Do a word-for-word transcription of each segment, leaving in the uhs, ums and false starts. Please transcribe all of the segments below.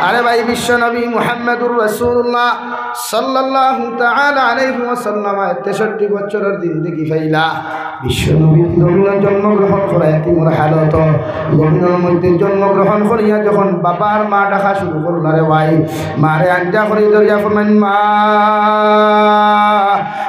আরে ভাই, বিশ্বনবী মুহাম্মাদুর রাসূলুল্লাহ সাল্লাল্লাহু তাআলা আলাইহি ওয়াসাল্লাম তেষট্টি বছরর জিন্দেগি পাইলা। বিশ্বনবী জমিনো জন্মগ্রহণ করা এতিমর হালত, জমিনর মধ্যে জন্মগ্রহণ করিয়া যখন বাবার মা ডাকা শুরু করলা রে ভাই, মারে আঞ্জা করি ধরিয়া ফরমাইন, "মা,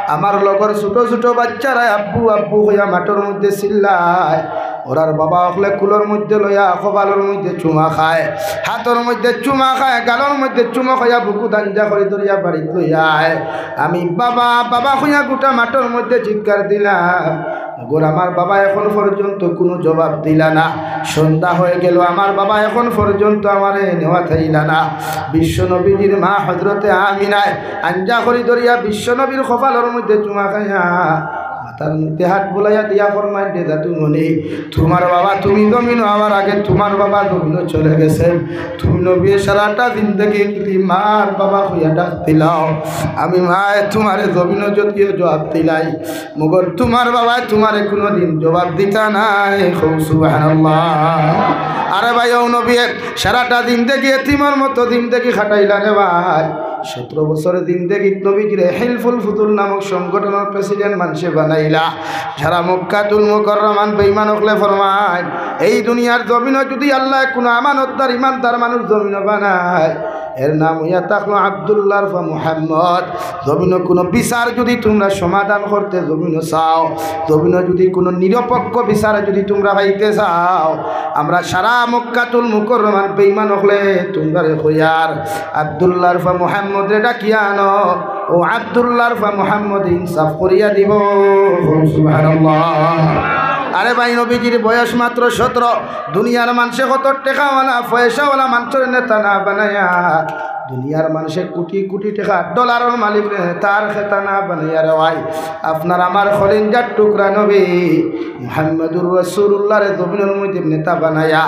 আমার লগর ছোট ছোট বাচ্চারা আব্বু আব্বু কইয়া মাঠর মধ্যে চিল্লায়।" ওরার বাবা অকলে কুলর মধ্যে লইয়া কপালর মধ্যে চুমা খায়, হাতর মধ্যে চুমা খায়, গালর মধ্যে চুমা খাইয়া বুকুত আঞ্জা করি ধরিয়া বাড়িত লইয়া আয়। আমি বাবা বাবা কইয়া গোটা মাঠর মধ্যে চিৎকার দিলাম, মগর আমার বাবা এখন পর্যন্ত কোনো জবাব দিলা না। সন্ধ্যা হয়ে গেল, আমার বাবা এখন পর্যন্ত আমারে নেওয়াত আইলা না। বিশ্বনবীজির মা হযরতে আমিনায় আঞ্জা করি ধরিয়া বিশ্বনবীর কপালর মধ্যে চুমা খাইয়া মাথার মধ্যে হাত বুলাইয়া দিয়া ফরমাইন, "রে জাদুমণি, তোমার বাবা তুমি জমিনো আওয়ার আগে তোমার বাবা জমিনো চলে গেছেন। তুমি নবী সারাটা জিন্দেগি যদি মার বাবা কইয়া ডাক দিলাও, আমি মায়ে তোমারে জমিনো যদিও জবাব দিলাই, মগর তোমার বাবায় তোমারে কোনোদিন জবাব দিতা নায়।" কও সুবহানাল্লাহ। আরে ভাই, ও নবী সারাটা জিন্দেগি এতিমর মতো জিন্দেগি কাটাইলা রে ভাই। সতেরো বছর জিন্দেগিত নবীজিরে হিলফুল ফুতুল নামক সংগঠনর প্রেসিডেন্ট মানষে বানাইলা। সারা মক্কাতুল মুকাররমান বেঈমান অকলে ফরমাইন, এই দুনিয়ার জমিনো যদি আল্লায় কোনো আমানতদার ইমানদার মানুষ জমিনো বানায়, এর নাম হইয়া থাকলো আব্দুল্লাহর ফুয়া মুহাম্মদ। জমিনো কোনো বিচার যদি তোমরা সমাধান করতে জমিনো চাও, জমিনো যদি কোনো নিরপেক্ষ বিচার যদি তোমরা পাইতে চাও, আমরা সারা মক্কাতুল মুকাররমান বেঈমান অকলে তোমরারে কইয়ার, আব্দুল্লাহর ফুয়া মুহাম্মদরে ডাকিয়া আনো। ও আব্দুল্লাহর ফুয়া মুহাম্মদ ইনসাফ করিয়া দিব। সুবহানাল্লাহ। আরে ভাই, নবীজির বয়স মাত্র সতেরো। দুনিয়ার মানষে কত টেকাওয়ালা, পয়সাওয়ালা মানষরে নেতা না বানাইয়া, দুনিয়ার মানষে কোটি কোটি টেকা ডলারর মালিকরে নেতা আর খেতা না বানাইয়া রে ভাই, আপনার আমার কলিজার টুকরা নবী মুহাম্মাদুর রাসূলুল্লাহরে জমিনর মধ্যে নেতা বানাইয়া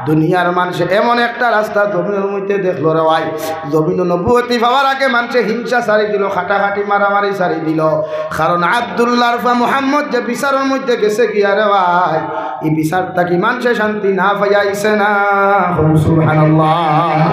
দুনিয়ার মানষে এমন একটা রাস্তা জমিনর মধ্যে দেখলো রে ভাই, জমিনো নবুয়তি পাওয়ার আগে মানষে হিংসা ছাড়ি দিল, কাটাকাটি মারামারি ছাড়ি দিল। কারণ আব্দুল্লাহর ফুয়া মুহাম্মদ যে বিচারর মধ্যে গেছে গিয়া রে ভাই, এই বিচার থাকি মানষে শান্তি না পাইয়া আইছে না। কও সুবহানাল্লাহ।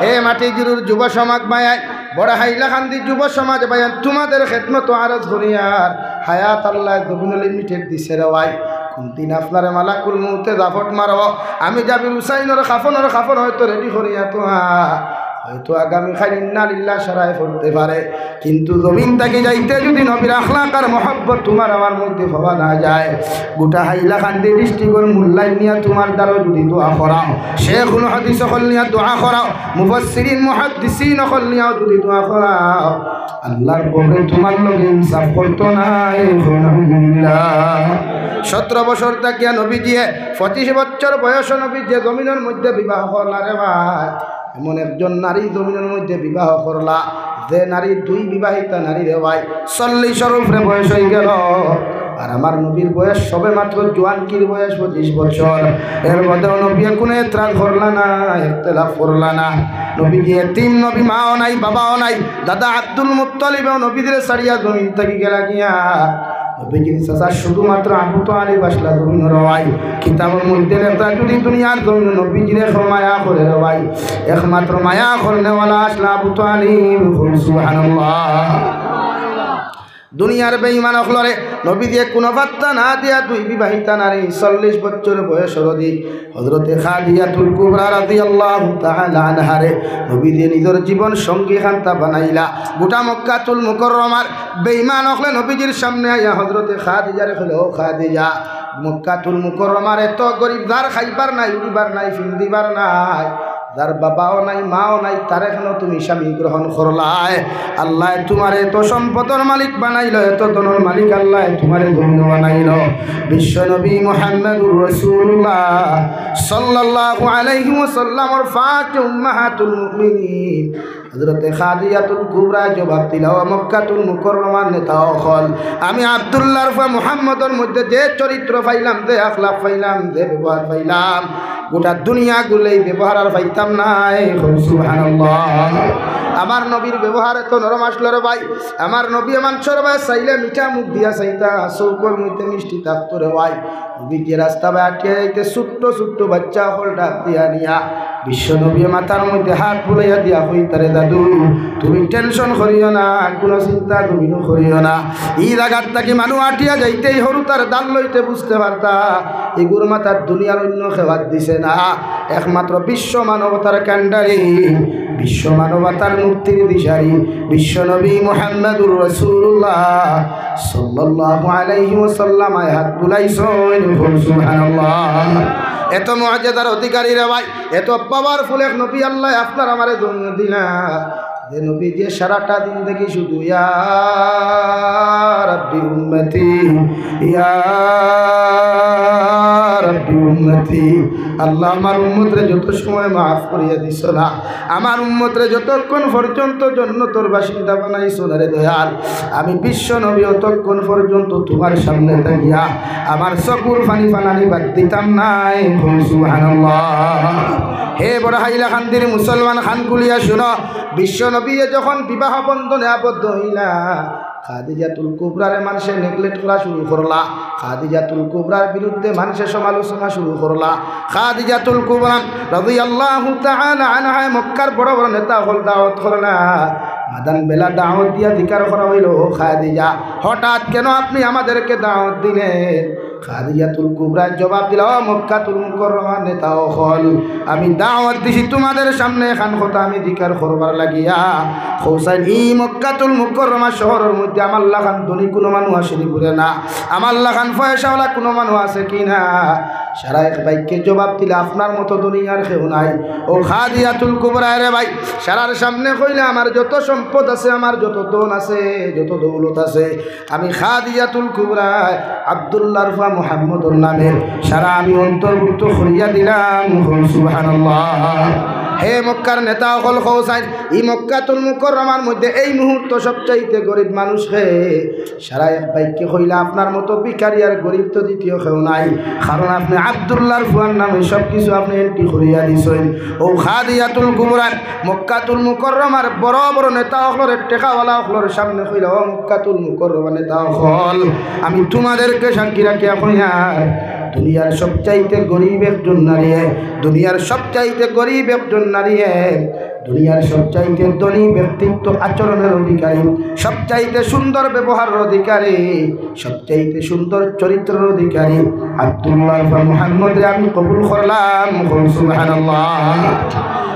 হে মাটিগুরুর যুব সমাজ ভাইয়াইন, বড় হাইলাকান্দি যুব সমাজ ভাইয়াইন, তোমাদের খেদমতো আরজ করিয়ার, হায়াত আল্লায় জমিনো লিমিটেড দিছে রে ভাই। কোন দিন আপনারে মালাকুল মউতে জাপট মারবো, আমি জাবির হুসাইনর কাফনর কাপড় হয়তো রেডি করিয়া থুয়া, হয়তো আগামীকাল ইন্না লিল্লাহ সারায় পড়তে পারে, কিন্তু জমিন থাকি যাইতে যদি নবীর আখলাক আর মহব্বত তোমার আমার মধ্যে পাওয়া না যায়, গোটা হাইলাকান্দি ডিস্ট্রিক্টর মুল্লাইন নিয়া তোমার দ্বারাও যদি দোয়া করাও, শেখুল হাদিস অকল নিয়া দোয়া করাও, মুফাসসিরিন মুহাদ্দিসিন অকল নিয়াও যদি দোয়া করাও, আল্লাহর কবরে তোমার লগে ইনসাফ করতো নায়। আলহামদুলিল্লাহ। সতেরো বছর থাকিয়া নবীজিয়ে পঁচিশ বছর বয়স নবীজিয়ে জমিনর মধ্যে বিবাহ করলা রে ভাই। এমন একজন নারী জমিনর মধ্যে বিবাহ করলা, যে নারী দুই বিবাহিতা নারী রে ভাই, চল্লিশর উপরে বয়স হয়ে গেল। আর আমার নবীর বয়স সবে মাত্র জোয়ানকির বয়স পঁচিশ বছর। এর মধ্যেও নবী কোনো এতরাজ করলা না, ইখতিলাফ করলা না। নবীজি এতিম, নবী মাও নাই, বাবাও নাই। দাদা আব্দুল মুত্তালিবও নবীজিরে ছাড়িয়া জমিন থাকি গেলা গিয়া। নবীজির চাচা শুধুমাত্র আবু তালিব আসলা জমিন রে ভাই। কিতাবর মধ্যে লেখা, যদি দুনিয়ার জমিন নবীজিরে কেউ মায়া করে রে ভাই, একমাত্র মায়া করনেওয়ালা আসলা আবু তালিব। বলুন সুবহানাল্লাহ। দুনিয়ার বেঈমান অকলরে নবীজিয়ে কোনো পাত্তা না দিয়া দুই বিবাহিতা নারী, চল্লিশ বছর বয়সর অধিক, হযরতে খাদিজাতুল কুবরা রাদিয়াল্লাহু তাআলা আনহারে নবীজিয়ে নিজর জীবন সঙ্গী খান্তা বানাইলা। গোটা মক্কাতুল মুকাররমার বেঈমান অকলে নবীজির সামনে আইয়া হযরতে খাদিজারে কইল, "ও খাদিজা, মক্কাতুল মুকাররমার এত গরিব, যার খাইবার নাই, উড়িবার নাই, ফিন্দিবার নাই, যার বাবাও নাই, মাও নাই, তারে কেন তুমি স্বামী গ্রহণ করলায়? আল্লায় তোমারে এত সম্পদর মালিক বানাইল, এত ধনর মালিক আল্লায় তোমারে ধন্য বানাইল।" বিশ্বনবী মুহাম্মাদুর রাসূলুল্লাহ সাল্লাল্লাহু আলাইহি ওয়াসাল্লামর পাঁচ উম্মাহাতুল মুমিনিন হযরতে খাদিজাতুল কুবরা জবাব দিলা, "ও মক্কাতুল মুকাররমার নেতা অকল, আমি আব্দুল্লাহর ফুয়া মুহাম্মদর মধ্যে যে চরিত্র পাইলাম, যে আখলাক পাইলাম, যে ব্যবহার পাইলাম, গোটা দুনিয়া গুলে এই ব্যবহার আর পাইতাম নায়।" কও সুবহানাল্লাহ। আমার নবীর ব্যবহার এত নরম আসলো রে ভাই। আমার নবী মানষর বায় চাইলে মিঠা মুখ দিয়া চাইতা, চউখর মধ্যে মিষ্টি থাকতো রে ভাই। নবীজি রাস্তা বায় আটিয়া যাইতে ছোট্ট ছোট্ট বাচ্চা অকল ডাক দিয়া নিয়া বিশ্বনবীয়ে মাথার মধ্যে হাত বুলাইয়া দিয়া কইতা রে, "দাদু, তুমি টেনশন করিও না, কুনু চিন্তা তুমি করিও না।" ই জাগাত থাকি মানুষ আটিয়া যাইতেই হুরুতার দাল লইতে বুঝতে পারতা, ইগুর মাথাত দুনিয়ার অইন্য কেউ হাত দিছে না, একমাত্র বিশ্ব মানবতার কান্ডারি, বিশ্ব মানবতার মুক্তির দিশারি, বিশ্বনবী মুহাম্মাদুর রাসূলুল্লাহ সাল্লাল্লাহু আলাইহি ওয়াসাল্লাম আয় হাত বুলাইছইন। সুবহানাল্লাহ। এত মুআজিজার অধিকারী রে ভাই, এত পাওয়ারফুল এক নবী আল্লায় আপনার আমারে জন্ম দিলা, যে নবী যে সারাটা দিন দেখি শুধু ইয়া রাব্বি উম্মতি, ইয়া রাব্বি উম্মতি, আল্লাহ আমার উম্মতরে যত সময় মাফ করিয়া দিছো না, আমার উম্মতরে যতক্ষণ পর্যন্ত জন্নতর বাসিন্দা বানাইছো না রে দয়াল, আমি বিশ্ব নবী অতক্ষণ পর্যন্ত তোমার সামনে থাকিয়া আমার চকুর পানি ফালানি বাদ দিতাম নায়। সুবহানাল্লাহ। হে বড় হাইলাকান্দির মুসলমান, কান খুলিয়া শুনো, বিশ্ব নবীয়ে যখন বিবাহ বন্ধনে আবদ্ধ হইলা, খাদিজাতুল কুবরারে মানষে নেগলেক্ট করা শুরু করলা, খাদিজাতুল কুবরার বিরুদ্ধে মানষে সমালোচনা শুরু করলা। খাদিজাতুল কুবরা রাদিয়াল্লাহু তাআলা আনহায় মক্কার বড় বড় নেতা অকল দাওয়াত করলা, মাদান বেলা দাওয়াত দিয়া জিকার করা হইল, "ও খাদিজা, হঠাৎ কেন আপনি আমাদেরকে দাওয়াত দিলেন?" খাদিজাতুল কুবরায় জবাব দিলা, "ও মক্কাতুল মুকাররমার নেতা অকল, আমি দাওয়াত দিছি তোমাদের সামনে, এখান কথা আমি জিকার করবার লাগিয়া।" কও চাইন, ই মক্কাতুল মুকাররমা শহরর মধ্যে আমার লাখান ধনী কুনু মানুষ আছে নি বুলে? না। আমার লাখান পয়সাওয়ালা কুনু মানুষ আছে কি না? সারা এক বাক্যে জবাব দিলা, "আপনার মতো ধনী আর কেউ নাই।" ও খাদিজাতুল কুবরায় রে ভাই, সারার সামনে কইলা, "আমার যত সম্পদ আছে, আমার যত ধন আছে, যত দৌলত আছে, আমি খাদিজাতুল কুবরায় আব্দুল্লাহর ফুয়া মুহাম্মদর নামে সারা আমি অন্তর্ভুক্ত করিয়া দিলাম।" সুবহানাল্লাহ। হে মক্কার নেতা অকল, কও চাইন, ই মক্কাতুল মুকাররমার মধ্যে এই মুহূর্ত সবচাইতে গরিব মানুষ কে? সারা এক বাক্যে কইলা, "আপনার মতো ভিখারি আর গরিব তো দ্বিতীয় কেউ নাই, কারণ আপনি আব্দুল্লাহর ফুয়ার নামে সব কিছু আপনি এন্ট্রি করিয়া দিছইন।" ও খাদিজাতুল কুবরা মক্কাতুল মুকাররমার বড় বড় নেতা অকলর, টেকাওয়ালা অকলর সামনে কইলা, "ও মক্কাতুল মুকাররমা নেতা অকল, আমি তোমাদেরকে সাক্ষী রাখিয়া কইয়ার, দুনিয়ার সবচাইতে গরিব একজন নারীয়ে, দুনিয়ার সবচাইতে গরিব একজন নারীয়ে, দুনিয়ার সবচাইতে ধনী ব্যক্তিত্ব আচরণের অধিকারী, সবচাইতে সুন্দর ব্যবহারের অধিকারী, সবচাইতে সুন্দর চরিত্রের অধিকারী আব্দুল্লাহর ফুয়া মুহাম্মদরে আমি কবুল করলাম।" কও সুবহানাল্লাহ।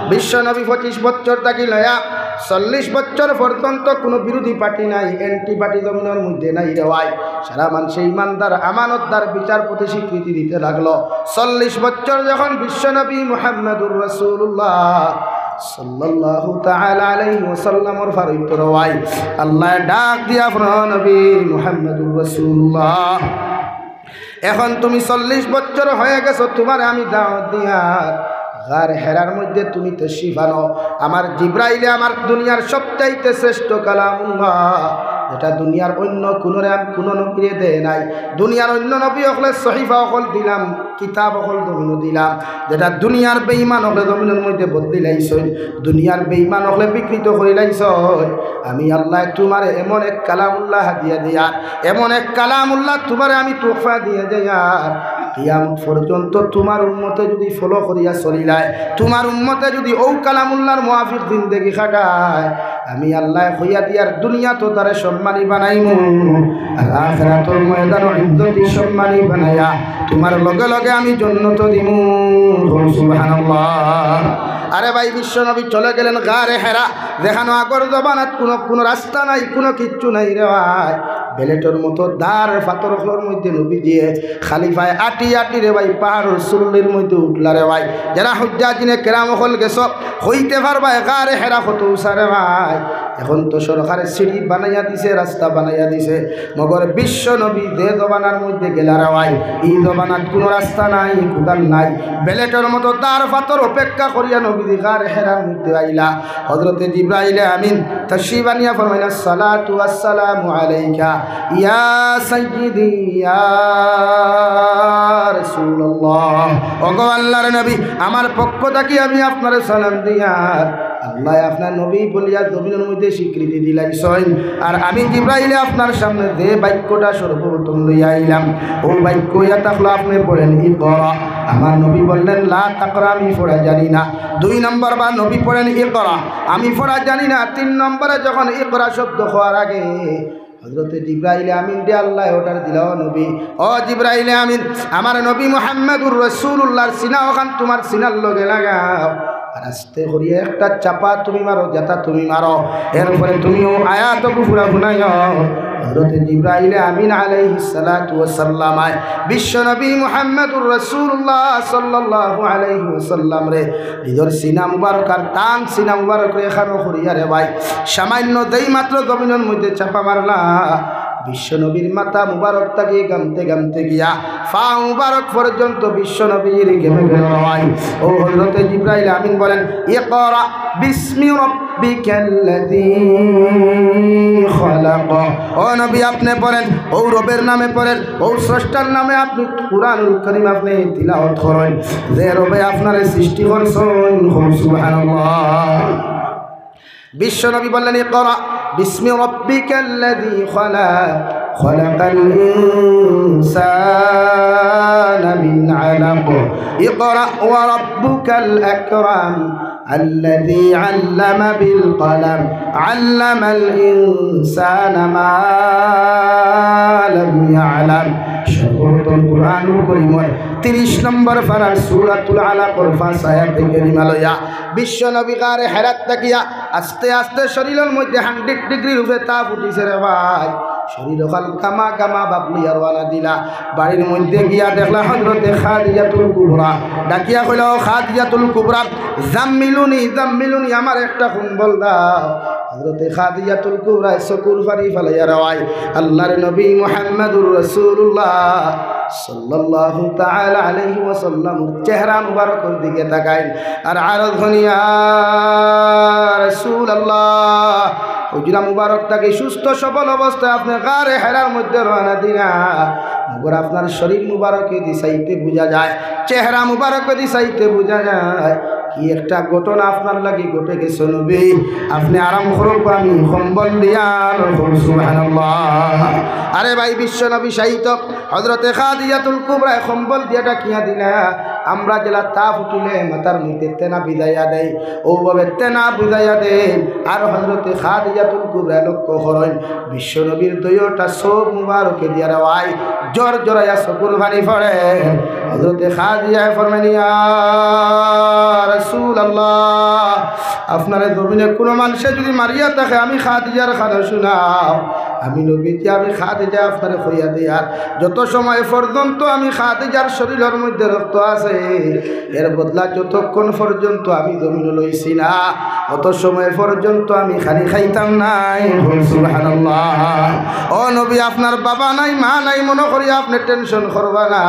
বিশ্ব নবী পঁচিশ বছর থাকি লয়া চল্লিশ বছর পর্যন্ত কুনু বিরোধী পার্টি নাই, অ্যান্টি পার্টি জমিনর মধ্যে নাই রে ভাই। সারা মানষে ইমানদার, আমানতদার, বিচারপতি স্বীকৃতি দিতে লাগলো। চল্লিশ বছর যখন বিশ্বনবী মুহাম্মাদুর রাসূলুল্লাহ সাল্লাল্লাহু তাআলা আলাইহি ওয়াসাল্লামর ফারুক রওয়াই, আল্লায় ডাক দিয়া ফরমাইন, "নবী মুহাম্মাদুর রাসূলুল্লাহ, এখন তুমি চল্লিশ বছর হয়ে গেছো, তোমারে আমি দাওয়াত দিয়ার গার হেরার মধ্যে তুমি তশরিফ আনো। আমার জিব্রাইলে আমার দুনিয়ার সবচাইতে শ্রেষ্ঠ কালামুল্লাহ, যেটা দুনিয়ার অন্য কুনুরে আমি কুনু নবীরে দেয় নাই। দুনিয়ার অন্য নবী অকলে সহিফা অকল দিলাম, কিতাব অকল জমিনো দিলাম, যেটা দুনিয়ার বেঈমান অকলে জমিনর মধ্যে বদলি লাইছইন, দুনিয়ার বেঈমান অকলে বিকৃত করি লাইছইন। আমি আল্লায় তোমারে এমন এক কালামুল্লাহ হাদিয়া দিয়ার, এমন এক কালামুল্লাহ তোমারে আমি তোহফা দিয়া যাইয়ার, কিয়ামত পর্যন্ত তোমার উম্মতে যদি ফলো করিয়া চলিলায়, তোমার উম্মতে যদি ও কালামুল্লাহর মুআফিক জিন্দেগি কাটায়, আমি আল্লায় কইয়া দিয়ার দুনিয়াত তারে সম্মানী বানাইমু, আর আখিরাতর ময়দানো ইজ্জতি সম্মানী বানাইয়া তোমার লগে লগে আমি জন্নত দিমু।" কও সুবহানাল্লাহ। আরে ভাই, বিশ্বনবী চলে গেলেন গারে হেরা, যেখানো আগর জমানাত কুনু, কুনু রাস্তা নাই, কুনু কিচ্ছু নাই রে ভাই। বেলেটর মতো দার ফাতর অকলর মধ্যে নবীজিয়ে খালি পায়ে আটি আটি রে ভাই, পাহাড়র চূড়ার মধ্যে উঠলা রে ভাই। যারা হুজ্জাজিনে কেরাম অকল গেছো, কইতে পারবায় গারে হেরা কত উচা রে ভাই। এখন তো সরকারে সিঁড়ি বানাইয়া দিছে, রাস্তা বানাইয়া দিছে, মগর বিশ্বনবী যে জমানার মধ্যে গেলা রে ভাই, ই জমানাত কুনু রাস্তা নাই, কুদাল নাই। বেলেটর মতো দার ফাতর অপেক্ষা করিয়া নবীজি গারে হেরার মধ্যে আইলা। হযরতে জিব্রাইলে আমিন তশরিফ আনিয়া ফরমাইলা, "আসসালাতু ওয়াসসালামু আলাইকা ইয়া সাইয়্যিদি ইয়া রাসূলুল্লাহ।" ওগো আল্লাহর নবী, আমার পক্ষ থাকি আমি আপনারে সালাম দিয়ার, আল্লায় আপনার নবী বলিয়া জমিনর মধ্যে স্বীকৃতি দিলাইছইন। আর আমি জিব্রাইলে আপনার সামনে যে বাক্যটা সর্বপ্রথম লইয়া আইলাম, অউ বাক্য ইয়া থাকলো, আপনে পড়েন ইকরা। আমার নবী বললেন, লা তাকরা, আমি পড়া জানি না। দুই নম্বর বার নবী পড়েন ইকরা, আমি পড়া জানি না। তিন নম্বরে যখন ইকরা শব্দ কওয়ার আগে হযরতে জিব্রাইলে আমিনরে আল্লায় order দিলা, ও নবী, ও জিব্রাইলে আমিন, আমার নবী মুহাম্মাদুর রাসূলুল্লাহর সিনা অখান তুমার সিনার লগে লাগাও। আর আস্তে করিয়া একটা চাপা তুমি মারো, যেটা তুমি মারো। এরপরে তুমিও আয়াত পুরা হুনাইও। হযরতে জিব্রাইলে আমিন আলাইহিস সালাতু ওয়াস সালাম আয় বিশ্বনবী মুহাম্মাদুর রাসূলুল্লাহ সাল্লাল্লাহু আলাইহি ওয়াসাল্লামরে নিজর সিনা মুবারক আর তান সিনা মুবারকরে এখানো করিয়া রে ভাই, সামান্য যেই মাত্র জমিনর মধ্যে চাপা মারলা, বিশ্বনবীর মাথা মুবারক থাকি গামতে গামতে গিয়া পা মুবারক পর্যন্ত বিশ্বনবীর ঘেমে গেল রে ভাই। ও হযরতে জিব্রাইল আমিন বলেন, ইকরা বিসমি রাব্বিকাল্লাযী খালাক। ও নবী, আপনে পড়েন, ও রবের নামে পড়েন, ও স্রষ্টার নামে আপনে কোরআনুল করিম আপনে তিলাওয়াত করইন, যে রবে আপনারে সৃষ্টি করছইন। কও সুবহানাল্লাহ। বিশ্বনবী বললেন, ইকরা বিসমি রাব্বিকাল্লাযী খালাক, খালাকাল ইনসানা মিন আলাক, ইকরা ওয়া রাব্বুকাল আকরাম, আল্লাযী আল্লামা বিল কলম, আল্লামাল ইনসানা মা লাম ইয়ালাম। সর্বপ্রথম কোরআনুল করিমর তিরিশ নম্বর পারার সূরাতুল আলাকর পাঁচ আয়াতে কারিমা লইয়া বিশ্বনবী গারে হেরাত থাকিয়া আস্তে আস্তে শরীলর মধ্যে hundred ডিগ্রির উপরে তাপ উঠিছে রে ভাই। শরীল অখান গামা গামা ভাব লইয়া রওয়ানা দিলা। বাড়ির মধ্যে গিয়া দেখলা হযরতে খাদিজাতুল কুবরা। ডাকিয়া কইলা, ও খাদিজাতুল কুবরা, জাম্মিলুনি, জাম্মিলুনি, আমারে একটা কম্বল দাও। হযরতে খাদিজাতুল কুবরায় চকুর পানি ফালাইয়া রে ভাই, আল্লাহর নবী মুহাম্মাদুর রাসূলুল্লাহ সাল্লাল্লাহু তাআলা আলাইহি ওয়াসাল্লামর চেহারা মুবারকর দিকে তাকাইন। আর আরজ করইন, ইয়া রাসূলুল্লাহ, হুজরা মুবারক থাকি সুস্থ সবল অবস্থায় আপনে গারে হেরার মধ্যে রওয়ানা দিলা। মগর আপনার শরীল মুবারকেদি চাইতে বুঝা যায়, চেহারা মুবারকেদি চাইতে বুঝা যায়, কি একটা ঘটনা আপনার লাগি ঘটে গেছে নবী। আপনে আরাম করউক, আমি কম্বল দিয়ার। কও সুবহানাল্লাহ। আরে ভাই, বিশ্বনবী শায়িত, হযরতে খাদিজাতুল কুবরায় কম্বল দিয়া ঢাকিয়া দিলা। আমরা যেলা তাপ উঠিলে মাথার মধ্যে তেনা ভিজাইয়া দেই, অউভাবে তেনা ভিজাইয়া দেইন। আর হযরতে খাদিজাতুল কুবরায় লক্ষ্য করইন, বিশ্বনবীর দুইওটা চউখ মুবারকে দিয়া রে ভাই জর জরাইয়া চকুর পানি পড়ে। হযরতে খাদিজায় ফরমাইন, ইয়া রাসূলুল্লাহ, আপনারে জমিনে কুনু মানষে যুদি মারিয়া থাকে, আমি খাদিজার কানো হুনাও। আমি নবীজি, আমি খাদিজায় আপনারে কইয়া দেই, আর যত সময় পর্যন্ত আমি খাদিজার শরীলর মধ্যে রক্ত আছে, এর বদলা যতক্ষণ পর্যন্ত আমি জমিনো লইছি না, অত সময় পর্যন্ত আমি খানি খাইতাম নায়। কও সুবহানাল্লাহ। ও নবী, আপনার বাবা নাই, মা নাই, মনো করি আপনে tension করবা না।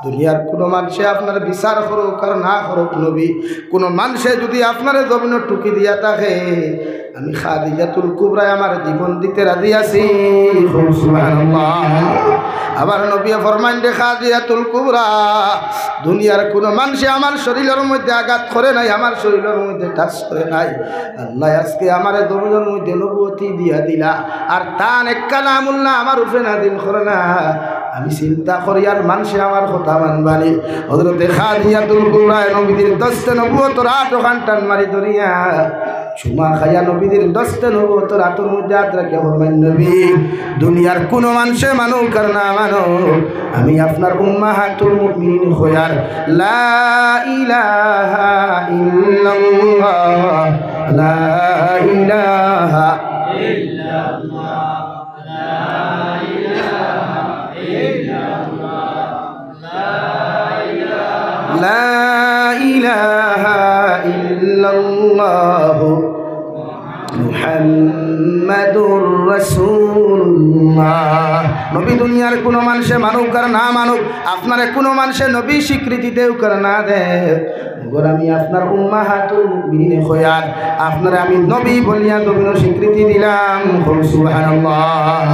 দুনিয়ার কুনু মানষে আপনার বিচার করউক আর না করউক নবী, কুনু মানষে যুদি আপনারে জমিনো টুকি দিয়া থাকে, আমি খাদিজাতুল কুবরায় আমার জীবন দিতে রাজি আছি। কও সুবহানাল্লাহ। আবার নবীয়ে ফরমাইন, রে খাদিজাতুল কুবরা, দুনিয়ার কুনু মানষে আমার শরীলর মধ্যে আঘাত করে নাই, আমার শরীলর মধ্যে touch করে নাই। আল্লায় আজকে আমারে জমিনর মধ্যে নবুয়তি দিয়া দিলা, আর তান এক কালামুল্লাহ আমার উপরে নাজিল করলা। আমি চিন্তা করি, আর মানষে আমার কথা মানবা নি? হযরতে খাদিজাতুল কুবরায় নবীজির দস্তে নবুয়তর আটো খান টান মারি ধরিয়া চুমা খাইয়া নবীজির দস্তে নবুয়তর আতর মধ্যে আত রাখিয়া ফরমাইন, নবী, দুনিয়ার কুনু মানষে মানুক আর না মানুক, আমি আপনার উম্মাহাতুল মুমিনিন কইয়ার লা ইলাহা ইল্লাল্লাহ, লা ইলাহা ইল্লাল্লাহ, লা ইলাহা ইল্লাল্লাহ, লা ইলাহা ইল্লাল্লাহু মুহাম্মাদুর রাসূলুল্লাহ। নবী দুনিয়ার কুনু মানষে মানুক আর না মানুক, আপনারে কুনু মানষে নবী স্বীকৃতি দেউক আর না দেউক, মগর আমি আপনার উম্মাহাতুল মুমিনিনে কইয়ার, আপনারে আমি নবী বলিয়া জমিনো স্বীকৃতি দিলাম। কও সুবহানাল্লাহ।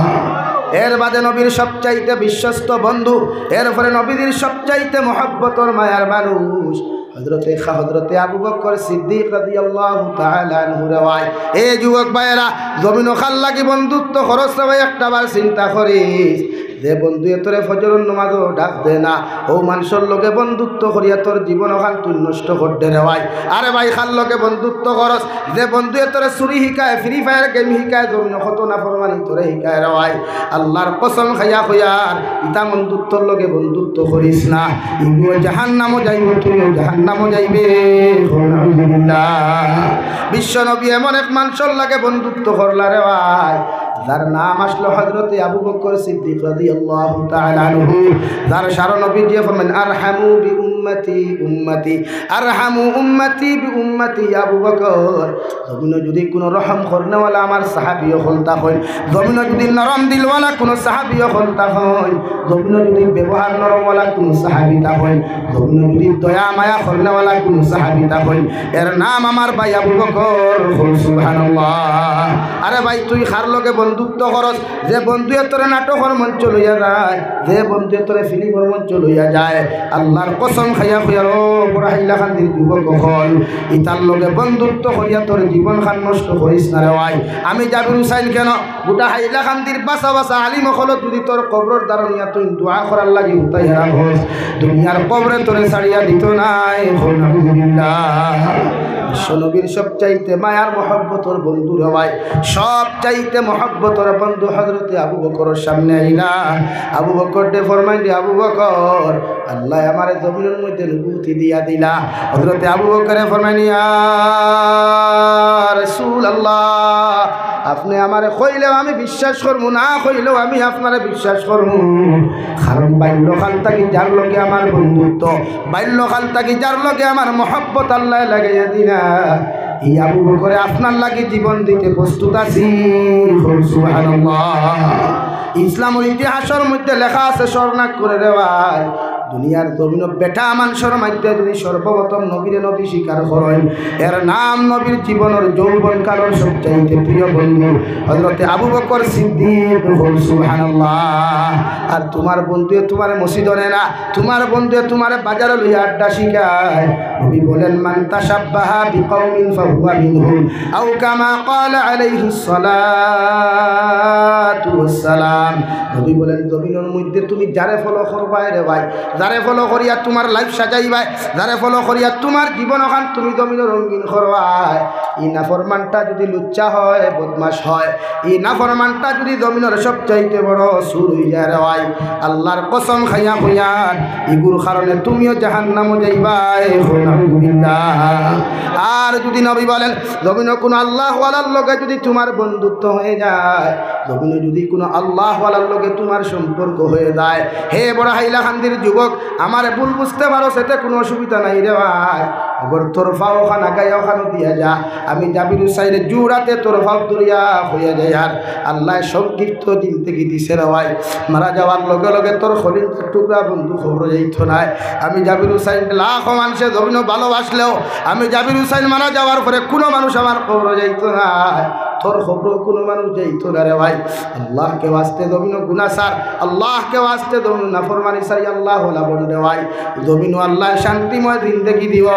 এর বাদে নবীর সবচাইতে বিশ্বস্ত বন্ধু, এরপরে নবীজির সবচাইতে মহব্বতর মায়ার মানুষ, হযরতে খা-, হযরতে আবু বকর সিদ্দিক রাদিয়াল্লাহু তাআলা আনহু রে ভাই। এ যুবক ভাইরা, জমিনো কার লাগি বন্ধুত্ব করস রে ভাই, একটা বার চিন্তা করিস। যে বন্ধুয়ে তোরে ফজরর নমাজো ডাক দে না, অউ মানষর লগে বন্ধুত্ব করিয়া তোর জীবন অখান তুই নষ্ট কররে রে ভাই। আরে ভাই, কার লগে বন্ধুত্ব করস? যে বন্ধুয়ে তোরে চুরি হিকায়, Free Fire game হিকায়, জমিনো কত নাফরমানি তোরে হিকায় রে ভাই। আল্লার কসম খাইয়া কইয়ার, ইতা বন্ধুত্বর লগে বন্ধুত্ব করিস না। ইগুয়ে জাহান্নামো যাইবো, তুইও জাহান্নামো যাইবে। কও নাউজুবিল্লাহ। বিশ্ব নবী এমন এক মানষর লগে বন্ধুত্ব করলা রে ভাই, যার নাম আসলো হযরতে আবু বকর সিদ্দিক রাদিয়াল্লাহু তাআলা আনহু, যার সারা নবীজিয়ে ফরমাইন, "আরহামু বি উম্মতি উম্মতি, আরহামু উম্মতি বি উম্মতি।" আবু বকর, জমিনো যুদি কুনু রহম করনেওয়ালা আমার সাহাবী অকল থাকইন, জমিনো যুদি নরম দিলওয়ালা কুনু সাহাবী অকল থাকইন, জমিনো যুদি ব্যবহার নরমওয়ালা কুনু সাহাবী থাকইন, জমিনো যুদি দয়া মায়া করনেওয়ালা কুনু সাহাবী থাকইন, এর নাম আমার ভাই আবু বকর। কও সুবহানাল্লাহ। আরে ভাই, তুই কার লগে বন্ধুত্ব করস? যে বন্ধুয়ে তোরে নাটকর মঞ্চো লইয়া যায়, যে বন্ধুয়ে তোরে ফিল্মর মঞ্চো লইয়া যায়, আল্লার কসম খাইয়া কইয়ার, ও বড় হাইলাকান্দির যুবক অকল, ইতার লগে বন্ধুত্ব করিয়া তোর জীবন খান নষ্ট করিস না রে ভাই। আমি জাবির হুসাইন কেনে, গোটা হাইলাকান্দির বাছা বাছা আলিম অকল যুদি তোর কবরর দারনিয়া তুই দোয়া করার লাগি উঠাইয়া রাখস, দুনিয়ার কবরে তোরে ছাড়িয়া দিতো নায়। কও নাউজুবিল্লাহ। বিশ্বনবীর সবচাইতে মায়ার মহব্বতর বন্ধু রে ভাই, সবচাইতে মহব্বতর বন্ধু হযরতে আবু বকরর সামনে আইলা। আবু বকররে ফরমাইন, "রে আবু বকর, আল্লায় আমারে জমিনর মধ্যে নবুয়তি দিয়া দিলা।" হযরতে আবু বকরে ফরমাইন, "ইয়া রাসূলুল্লাহ, আপনে আমারে কইলেও আমি বিশ্বাস করমু, না কইলেও আমি আপনারে বিশ্বাস করমু। কারণ বাল্যকাল থাকি যার লগে আমার বন্ধুত্ব, বাল্যকাল থাকি যার লগে আমার মহব্বত আল্লায় লাগাইয়া দিলা, ই আবু বকরে আপনার লাগি জীবন দিতে প্রস্তুত আছি।" কও সুবহানাল্লাহ। ইসলামর ইতিহাসর মধ্যে লেখা আছে, স্মরণ করে রে ভাই, দুনিয়ার জমিনো বেটা মানষর মধ্যে যুদি সর্বপ্রথম নবীরে নবী স্বীকার করইন, এর নাম নবীর জীবনর যৌবনকালর সবচাইতে প্রিয় বন্ধু হযরতে আবু বকর সিদ্দিক। কও সুবহানাল্লাহ। আর তুমার বন্ধুয়ে তুমারে মসজিদো নে না, তুমার বন্ধুয়ে তুমারে বাজারো লইয়া আড্ডা শিখায়। নবী বলেন, "মান তাশাব্বাহা বিকাওমিন ফাহুয়া মিনহুম।" আও কামা ক্বালা আলাইহিস সালাতু ওয়াস সালাম। নবী বলেন, জমিনর মধ্যে তুমি যারে follow করবায় রে ভাই, যারে follow করিয়া তুমার life সাজাইবায়, যারে follow করিয়া তুমার জীবন অখান তুমি জমিনো রঙিন করবায়, ই নাফরমানটা যুদি লুচ্চা হয়, বদমাশ হয়, ই নাফরমানটা যুদি জমিনর সবচাইতে বড় চুর অইযায় রে ভাই, আল্লার কসম খাইয়া কইয়ার, ইগুর কারণে তুমিও জাহান্নামো যাইবায়। কও নাউজুবিল্লাহ। আর যুদি নবী বলেন, জমিনো কুনু আল্লাহওয়ালার লগে যুদি তুমার বন্ধুত্ব হয়ে যায়, জমিনো যুদি কুনু আল্লাহওয়ালার লগে তুমার সম্পর্ক হয়ে যায়, হে বড় হাইলাকান্দির যুবক, আমারে ভুল বুঝতে পারো, সেতে কুনু অসুবিধা নাই রে ভাই। অগর তোর পাও অখান আগাইয়া অখানো দিয়া যা, আমি জাবির হুসাইনে জুড়াতে তোর পাও ধরিয়া কইয়া যাইয়ার, আল্লায় সংক্ষিপ্ত জিন্দেগি দিছে রে ভাই। মারা যাওয়ার লগে লগে তোর কলিজার টুকরা বন্ধু কবরো যাইতো নায়। আমি জাবির হুসাইন, লাখো মানষে জমিনো ভালোবাসলেও আমি জাবির হুসাইন মারা যাওয়ার পরে কুনু মানুষ আমার কবরো যাইতো নায়, তোর কবরো কুনু মানুষ যাইতো না রে ভাই। আল্লাহকে ওয়াস্তে জমিনো গুনা ছাড়, আল্লাহকে ওয়াস্তে জমিনো নাফরমানি ছাড়, আল্লাহওয়ালা বন রে ভাই। জমিনো আল্লায় শান্তিময় জিন্দেগি দিবো,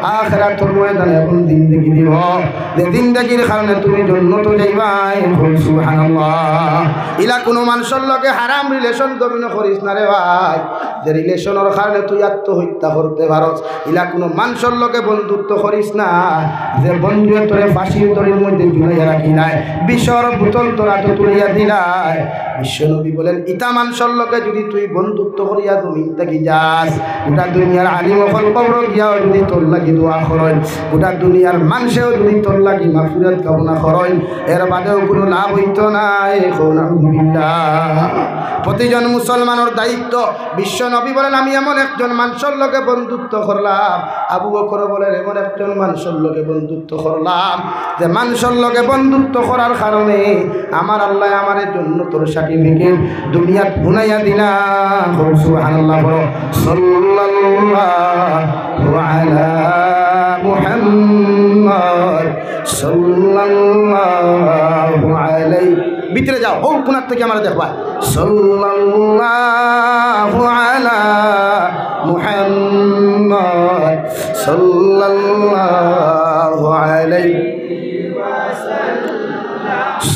আখিরাতর ময়দানে এমন জিন্দেগি দিবো, যে জিন্দেগির কারণে তুমি জন্নতো যাইবায়। কও সুবহানাল্লাহ। ইলা কুনু মানষর লগে হারাম relation জমিনো করিস না রে ভাই, যে relationর কারণে তুই আত্মহত্যা করতে পারস। ইলা কুনু মানষর লগে বন্ধুত্ব করিস না, যে বন্ধুয়ে তোরে ফাঁসির দড়ির মধ্যে ঝুলাইয়া রাখিলায়, বিষর বোতল তোর আতো তুলিয়া দিলায়। বিশ্বনবী বলেন, ইতা মানষর লগে যুদি তুই বন্ধুত্ব করিয়া জমিন থাকি যাস, গোটা দুনিয়ার আলিম অকল কবরো গিয়াও যুদি তোর লাগি দোয়া করইন, গোটা দুনিয়ার মানষেও যুদি তোর লাগি মাগফিরাত কামনা করইন, এর বাদেও কুনু লাভ অইতো নায়। কও নাউজুবিল্লাহ। প্রতিজন মুসলমানর দায়িত্ব, বিশ্বনবী বলেন, আমি এমন একজন মানষর লগে বন্ধুত্ব করলাম, আবু বকর বলেন, এমন একজন মানষর লগে বন্ধুত্ব করলাম, যে মানষর লগে বন্ধুত্ব করার কারণে আমার আল্লায় আমারে জন্নতর certificate দুনিয়াত হুনাইয়া দিলা। কও সুবহানাল্লাহ, পড়ো। সাল্লাল্লাহু আলা মুহাম্মদ, সাল্লাল্লাহু আলাইহি। ভিতরে যাও, হউ কোনার থাকি আমারে দেখবা। সাল্লাল্লাহু আলা মুহাম্মদ। সাল্লাল্লাহু আলাইহি,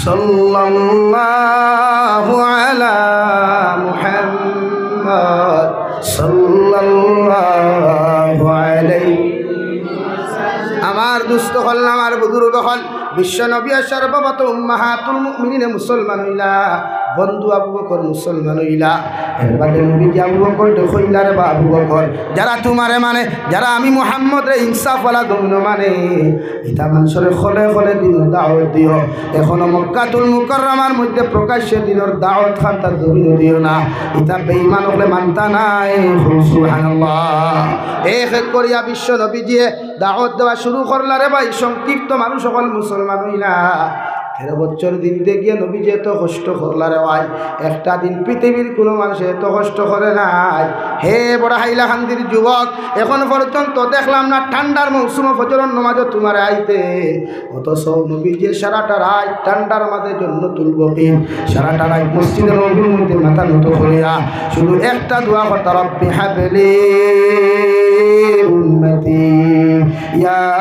সাল্লাল্লাহু আলা মুহাম্মদ, সাল্লাল্লাহু আলাইহি। আমার দোস্ত অকল, আমার বুজুর্গ অকল, বিশ্ব নবী আর সর্বপ্রথম উম্মাহাতুল মুমিনিনে মুসলমান অইলা, বন্ধু আবু বকর মুসলমান অইলা। এর বাদে নবীজি আবু বকররে কইলা, "রে বা আবু বকর, যারা তুমারে মানে, যারা আমি মুহাম্মদরে ইনসাফওয়ালা জমিনো মানে, ইতা মানষরে খলে খলে দিনর দাওয়াত দিও। এখনো মক্কাতুল মুকাররমার মধ্যে প্রকাশ্যে দিনর দাওয়াত খান্তার জমিনো দিও না। ইতা বেঈমান অকলে মানতা নায়।" সুবহানাল্লাহ। এক এক করিয়া বিশ্ব নবীজিয়ে দাওয়াত দেওয়া শুরু করলা রে ভাই, সংক্ষিপ্ত মানুষ অকল মুসলমান অইলা। তেরো বছর জিন্দেগিয়ে নবীজি এত কষ্ট করলা রে ভাই, একটা দিন পৃথিবীর কুনু মানষে এত কষ্ট করে নাই। হে বড় হাইলাকান্দির যুবক, এখন পর্যন্ত দেখলাম না ঠান্ডার মৌসুমো ফজরর নমাজো তুমারে আইতে, অথচ নবীজি সারাটা রাইত ঠান্ডার মাঝে জন্নতুল বকিন, সারাটা রাইত মসজিদে নববীর মধ্যে মাথা নত করিয়া শুধু একটা দোয়া করতা, "রব্বি হাবলি উম্মতি, ইয়া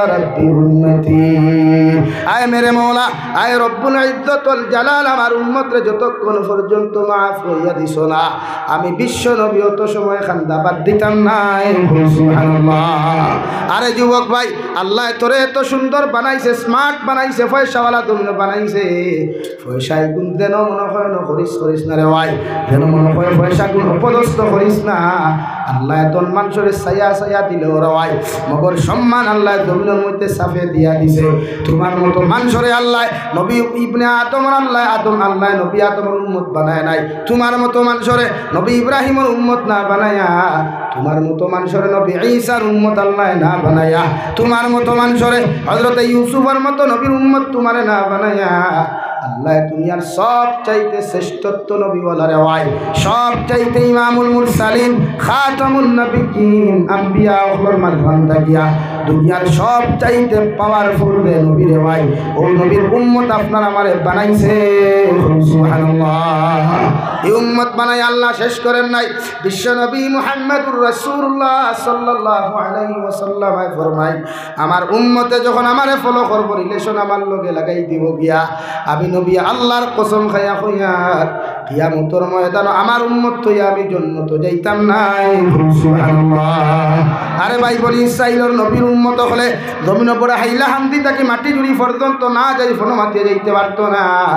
রব্বি উম্মতি।" আয় মেরে মওলা, আয় রব্বুল ইজ্জত ওয়াল জালাল, আমার উম্মতরে যতক্ষণ পর্যন্ত মাফ করিয়া দিছো না, আমি বিশ্ব নবী অত সময় কান্দা বাদ দিতাম নায়। সুবহানাল্লাহ। আরে যুবক ভাই, আল্লায় তোরে এত সুন্দর বানাইছে, smart বানাইছে, পয়সাওয়ালা জমিনো বানাইছে। পয়সাগুন যেন মনে কয় না খরিচ করিস না রে ভাই, যেন মনে কয় পয়সাগুন অপদস্থ করিস না। আল্লায় ধন মানষরে চাইয়া চাইয়া দিলো রে ভাই, মগর সম্মান আল্লায় জমিনর মধ্যে ছাপে দিয়া দিছে। তুমার মতো মানষরে আল্লায় নবী ইবনে আদমর আল্লায়, আদম আল্লায় নবী আদমর উম্মত বানায় নাই। তুমার মতো মানষরে নবী ইব্রাহিমর উম্মত না বানায়া, তুমার মতো মানষরে নবী ঈসার উম্মত আল্লায় না বানায়া, তুমার মতো মানষরে হযরতে ইউসুফর মতো নবীর উম্মত তুমারে না বানায়া, আল্লায় দুনিয়ার সব চাইতে শ্রেষ্ঠত্ব নবীওয়ালা রে ভাই, সব চাইতে ইমামুল মুরসালিন, খাতামুন নবিয়্যিন, আম্বিয়া অকলর মাঝখান থাকিয়া দুনিয়ার সব চাইতে powerful রে নবী রে ভাই, অউ নবীর উম্মত আপনার আমারে বানাইছে। সুবহানাল্লাহ। এই উম্মত বানাই আল্লায় শেষ করেন নাই। বিশ্ব নবী মুহাম্মদুর রাসূলুল্লাহ সাল্লাল্লাহু আলাইহি ওয়াসাল্লাম ফরমায়, আমার উম্মতে যখন আমারে follow করবো, relation আমার লগে লাগাই দিবো গিয়া, আমি নবী আল্লার কসম খাইয়া কইয়ার, কিয়ামতর ময়দানো আমার উম্মত অইয়া আমি জন্নতো যাইতাম নায়। সুবহানাল্লাহ। আরে ভাই, বনি ইসরাইলর নবীর উম্মত অকলে জমিনো বড় হাইলাকান্দি থাকি মাটিজুড়ি পর্যন্ত না যাই, কোনো মাতে যাইতে পারতো না।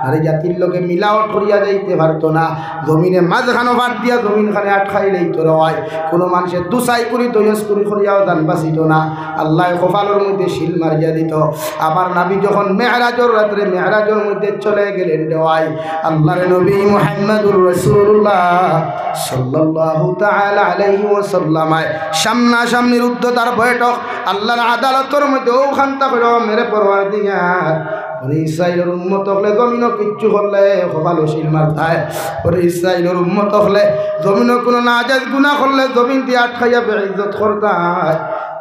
নারী জাতির লগে মিলাওয়াট করিয়া যাইতে পারতো না। জমিনে মাঝখানো ফাট দিয়া জমিন খানে আটকাই লইতো রে ভাই। কোনো মানষে দুসাই করি, দয়স করি করিয়াও জান বাঁচিতো না। আল্লায় কপালর মধ্যে সিল মারিয়া দিতো। আমার নবী যখন মেরাজর রাত্রে মেরাজর মধ্যে চলে গেলেন রে ভাই, আল্লার নবী মুহাম্মদুর রাসূলুল্লাহ সাল্লাল্লাহু তাআলা আলাইহি ওয়াসাল্লাম সামনাসামনির উচ্চতার বৈঠক, আল্লার আদালতর মধ্যে অউ খান্তা কইলো, মেরে পরওয়ারদিগার, বনি ইসরাইলর উম্মত অকলে জমিনো কিচ্ছু করলে কপালো সিল মারতায়। বনি ইসরাইলর উম্মত অকলে জমিনো কোনো নাজায়েজ গুনা করলে জমিন দি আটকাইয়া বেইজ্জত করতায়।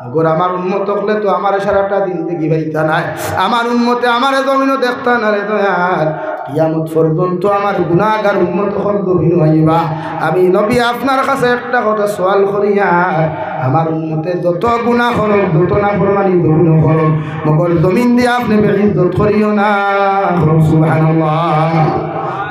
মগর আমার উম্মত অকলে তো আমারে সারাটা জিন্দেগি পাইতা নায়। আমার উম্মতে আমারে জমিনো দেখতা না রে দয়াল। কিয়ামত পর্যন্ত আমার গুনাগার উম্মত অকল জমিনো আইবা। আমি নবী আপনার কাছে একটা কথা সওয়াল করিয়ার, আমার উম্মতে যত গুনা করউক, যত নাফরমানি জমিনো করউক, মগর জমিন দি আপনে বেইজ্জত করিও না। সুবহানাল্লাহ।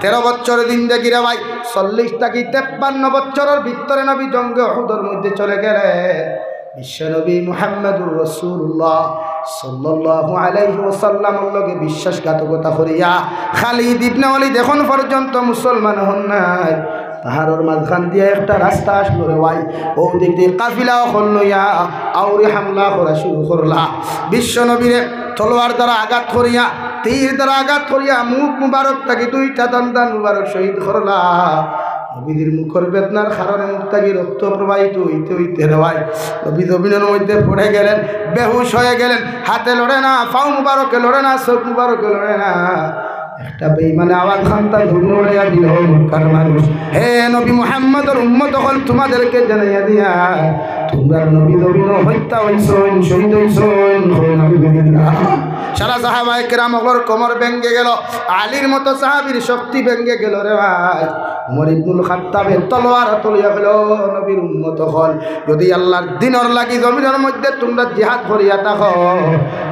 তেরো বছর জিন্দেগি রে ভাই, চল্লিশ থাকি তেপ্পান্ন বছরর ভিতরে নবী জঙ্গে উহুদর মধ্যে চলে গেলেন। বিশ্বনবী মুহাম্মদুর রাসূলুল্লাহ সাল্লাল্লাহু আলাইহি ওয়াসাল্লামর লগে বিশ্বাসঘাতকতা করিয়া খালিদ ইবনে ওয়ালিদ এখন পর্যন্ত মুসলমান হন নাই। পাহাড়র মাঝখান দিয়া একটা রাস্তা আসলো রে ভাই, অউ দিক দিয়া কাফিলা অকল লইয়া আউরি হামলা করা শুরু করলা। বিশ্বনবীরে তলোয়ার দ্বারা আঘাত করিয়া, তীর দ্বারা আঘাত করিয়া মুখ মুবারক থাকি দুইটা দান্দান মুবারক শহীদ করলা। নবীজির মুখর বেদনার কারণে মুখ থাকি রক্ত প্রবাহিত অইতে অইতে রে ভাই, নবী জমিনর মধ্যে পড়ে গেলেন, বেহুশ হয়ে গেলেন, হাতে লড়ে না, পাও মুবারকে লড়ে না, চোখ মুবারকে লড়ে না। একটা বেইমানে আওয়াজ খান্তা ধুম উড়াইয়া দিল, "ও মক্কার মানুষ, হে নবী মুহাম্মদর উম্মত অকল, তোমাদেরকে জানাইয়া দিয়া, তুমরার নবী জমিনো হত্যা অইছইন, শহীদ অইছইন, কও নাউজুবিল্লাহ। সারা সাহাবায়ে কেরাম অকলর কোমর ভেঙ্গে গেল, আলীর মতো সাহাবীর শক্তি ভেঙ্গে গেল রে ভাই। উমর ইবনুল খাত্তাবে তলোয়ার তুলিয়া কইল, "নবীর উম্মত অকল, যদি আল্লাহর দ্বীনর লাগি জমিনর মধ্যে তুমরা জিহাদ করিয়া থাকো,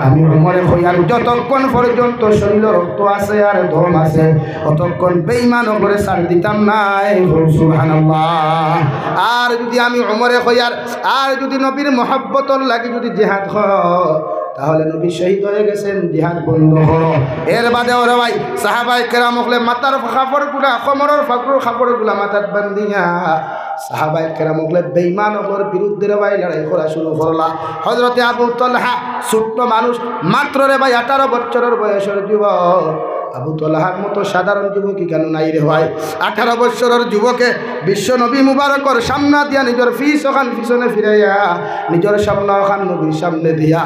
আমি উমরে কইয়ার যতক্ষণ পর্যন্ত শরীরো রক্ত আছে আর দম আছে, অতক্ষণ বেঈমান অকলরে ছাড় দিতাম নায়।" কও সুবহানাল্লাহ। আর যদি আমি উমরে কইয়ার, আর যদি নবীর মহব্বতর লাগি যদি জিহাদ করো, তাহলে নবী শহীদ হয়ে গেছেন, জিহাদ বন্ধ করো। এর বাদে ওরে ভাই, সাহাবায়ে কেরাম অকলে মাথার কাপড়গুলা, কোমরর ফাঁকর কাপড়গুলা মাথাত বান্ধিয়া সাহাবায়ে কেরাম অকলে বেঈমান অকলর বিরুদ্ধে রে ভাই লড়াই করা শুরু করলা। হযরতে আবু তালহা ছোট্ট মানুষ, মাত্র রে ভাই আঠারো বছরর বয়সর যুবক। আবু তালহার মতো সাধারণ যুবক ইখানো নাই রে ভাই। আঠারো বছরর যুবকে বিশ্ব নবী মুবারকর সামনা দিয়া নিজর পিছ অখান পিছনে ফিরাইয়া, নিজর সামনা অখান নবীর সামনে দিয়া,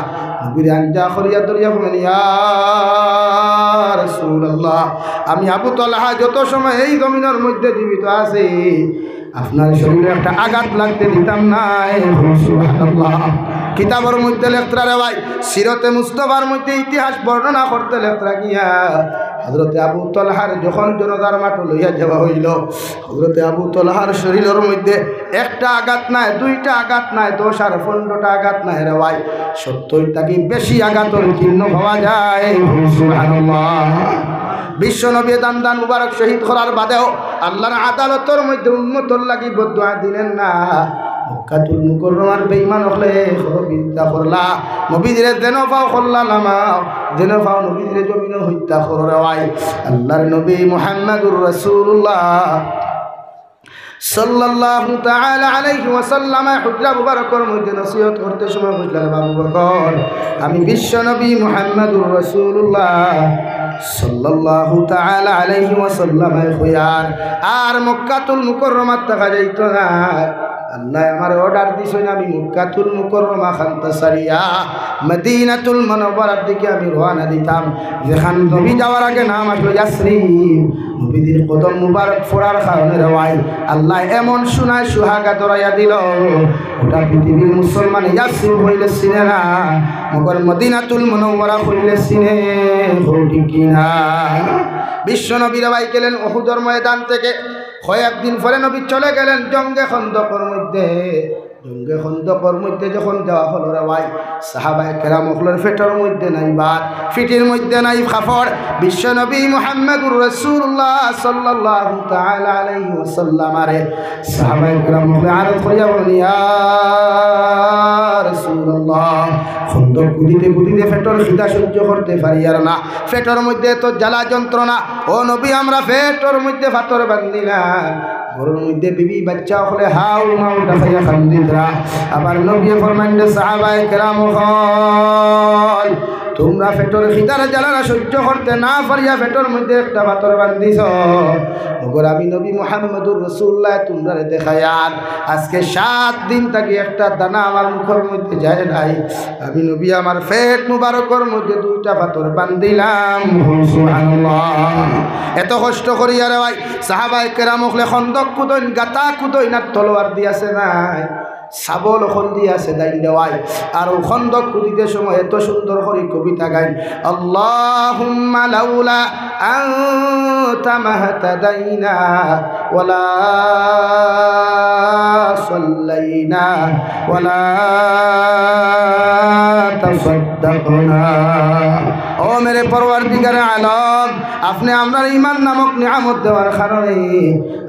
নবীরে আঞ্জা করিয়া ধরিয়া বলেন, "ইয়া রাসূলুল্লাহ, আমি আবু তালহা যত সময় এই জমিনর মধ্যে জীবিত আছি, আপনার শরীরো একটা আঘাত লাগতে দিতাম নায়।" সুবহানাল্লাহ। কিতাবর মধ্যে লেখরা রে ভাই, সিরতে মুস্তফার মধ্যে ইতিহাস বর্ণনা করতে লেখরা গিয়া, হযরতে আবু তালহার যখন জানাজার মাঠো লইয়া যাওয়া হইল, হযরতে আবু তালহার শরীরর মধ্যে একটা আঘাত নাই, দুইটা আঘাত নাই, দশ আর পনেরোটা আঘাত নাই রে ভাই, সত্তর থাকি বেশি আঘাতর চিহ্ন পাওয়া যায়। সুবহানাল্লাহ। বিশ্ব নবী দান্দান মুবারক শহীদ করার বাদেও আল্লাহর আদালতর মধ্যে উম্মতর লাগি বদদোয়া দিলেন না। মক্কাতুল মুকাররমার বেঈমান অকলে বড় বিরোধিতা করলা, নবীজিরে যেন পাও করলা লামাও, যেন পাও নবীজিরে জমিনো হত্যা করো রে ভাই। আল্লাহর নবী মুহাম্মাদুর রাসূলুল্লাহ সাল্লাল্লাহু তাআলা আলাইহি ওয়াসাল্লামে হুজরা মুবারকর মধ্যে নসিহত করতে সময় বুঝলেন, "বাবু বকর, আমি বিশ্ব নবী মুহাম্মাদুর রাসূলুল্লাহ সাল্লাল্লাহু তাআলা আলাইহি ওয়াসাল্লামে কইয়ার, আর মক্কাতুল মুকাররমাত থাকা যাইতো না।" আল্লাহ আমারে অর্ডার দিছইন, আমি মক্কাতুল মুকাররমা খানতা ছাড়িয়া মদিনাতুল মুনাওয়ারার দিকে আমি রওয়ানা দিতাম। যেখান নবী যাওয়ার আগে নাম আসলো ইয়াসরিব। নবীজির কদম মুবারক পড়ার কারণে রে ভাই, আল্লাহ এমন সোনায় সুহাগা ধরাইয়া দিল, ওটা পৃথিবীর মুসলমানে ইয়াসরিব কইলে চিনে না, মগর মদিনাতুল মুনাওয়ারা কইলে চিনে। কও ঠিক কি না? বিশ্ব নবী রে ভাই গেলেন উহুদর ময়দান থেকে। কয়েকদিন পরে নবী চলে গেলেন জঙ্গে খন্দকর মধ্যে। জঙ্গে খন্দকর মধ্যে যখন যাওয়া হলো রে ভাই, সাহাবায়ে কেরাম অকলর পেটর মধ্যে নাই ভাত, পিঠির মধ্যে নাই কাপড়। বিশ্ব নবী মুহাম্মাদুর রাসূলুল্লাহ সাল্লাল্লাহু তাআলা আলাইহি ওয়াসাল্লামরে সাহাবায়ে কেরাম অকলে আরজ করিয়া বলেন, "ইয়া রাসূলুল্লাহ, খন্দক কুদিতে কুদিতে পেটর খিদা সহ্য করতে পারিয়ার না, পেটর মধ্যে তো জ্বালা যন্ত্রণা, ও নবী, আমরা পেটর মধ্যে পাথর বান্ধিলাম।" ঘরর মধ্যে বিবি বাচ্চা অকলে হাউ মাউ ডাকাইয়া কান্দিতরা। আবার নবীয়ে ফরমাইন দে, "সাহাবায়ে কেরাম অকল, তুমরা পেটর খিদার জ্বালানা সহ্য করতে না পারিয়া পেটর মধ্যে একটা পাথর বান্ধিছ। মগর আমি নবী মুহাম্মাদুর রাসূলুল্লাহ তুমরারে দেখাইয়ার, আজকে সাত দিন থাকি একটা দানা আমার মুখর মধ্যে যায় নাই। আমি নবী আমার পেট মুবারকর মধ্যে দুইটা পাথর বান্ধিলাম।" সুবহানাল্লাহ। এত কষ্ট করিয়া রে ভাই, সাহাবায়ে কেরাম অকলে খন্দক কুদইন, গাতা কুদইন, আর তলোয়ার দি আছে নাই, শাবল অখন দি আছে দাইন দেওয়ায়। আর ও খন্দক কুদিতে সময় এত সুন্দর করি কবিতা গাইন, "আল্লাহুম্মা লাউলা আনতা মাহতাদাইনা ওয়ালা সাল্লাইনা ওয়ালা তাসাদ্দাকনা।" ও মেরে পরওয়ারদিগারে আলম, আপনে আমরারে ঈমান নামক নিয়ামত দেওয়ার কারণে,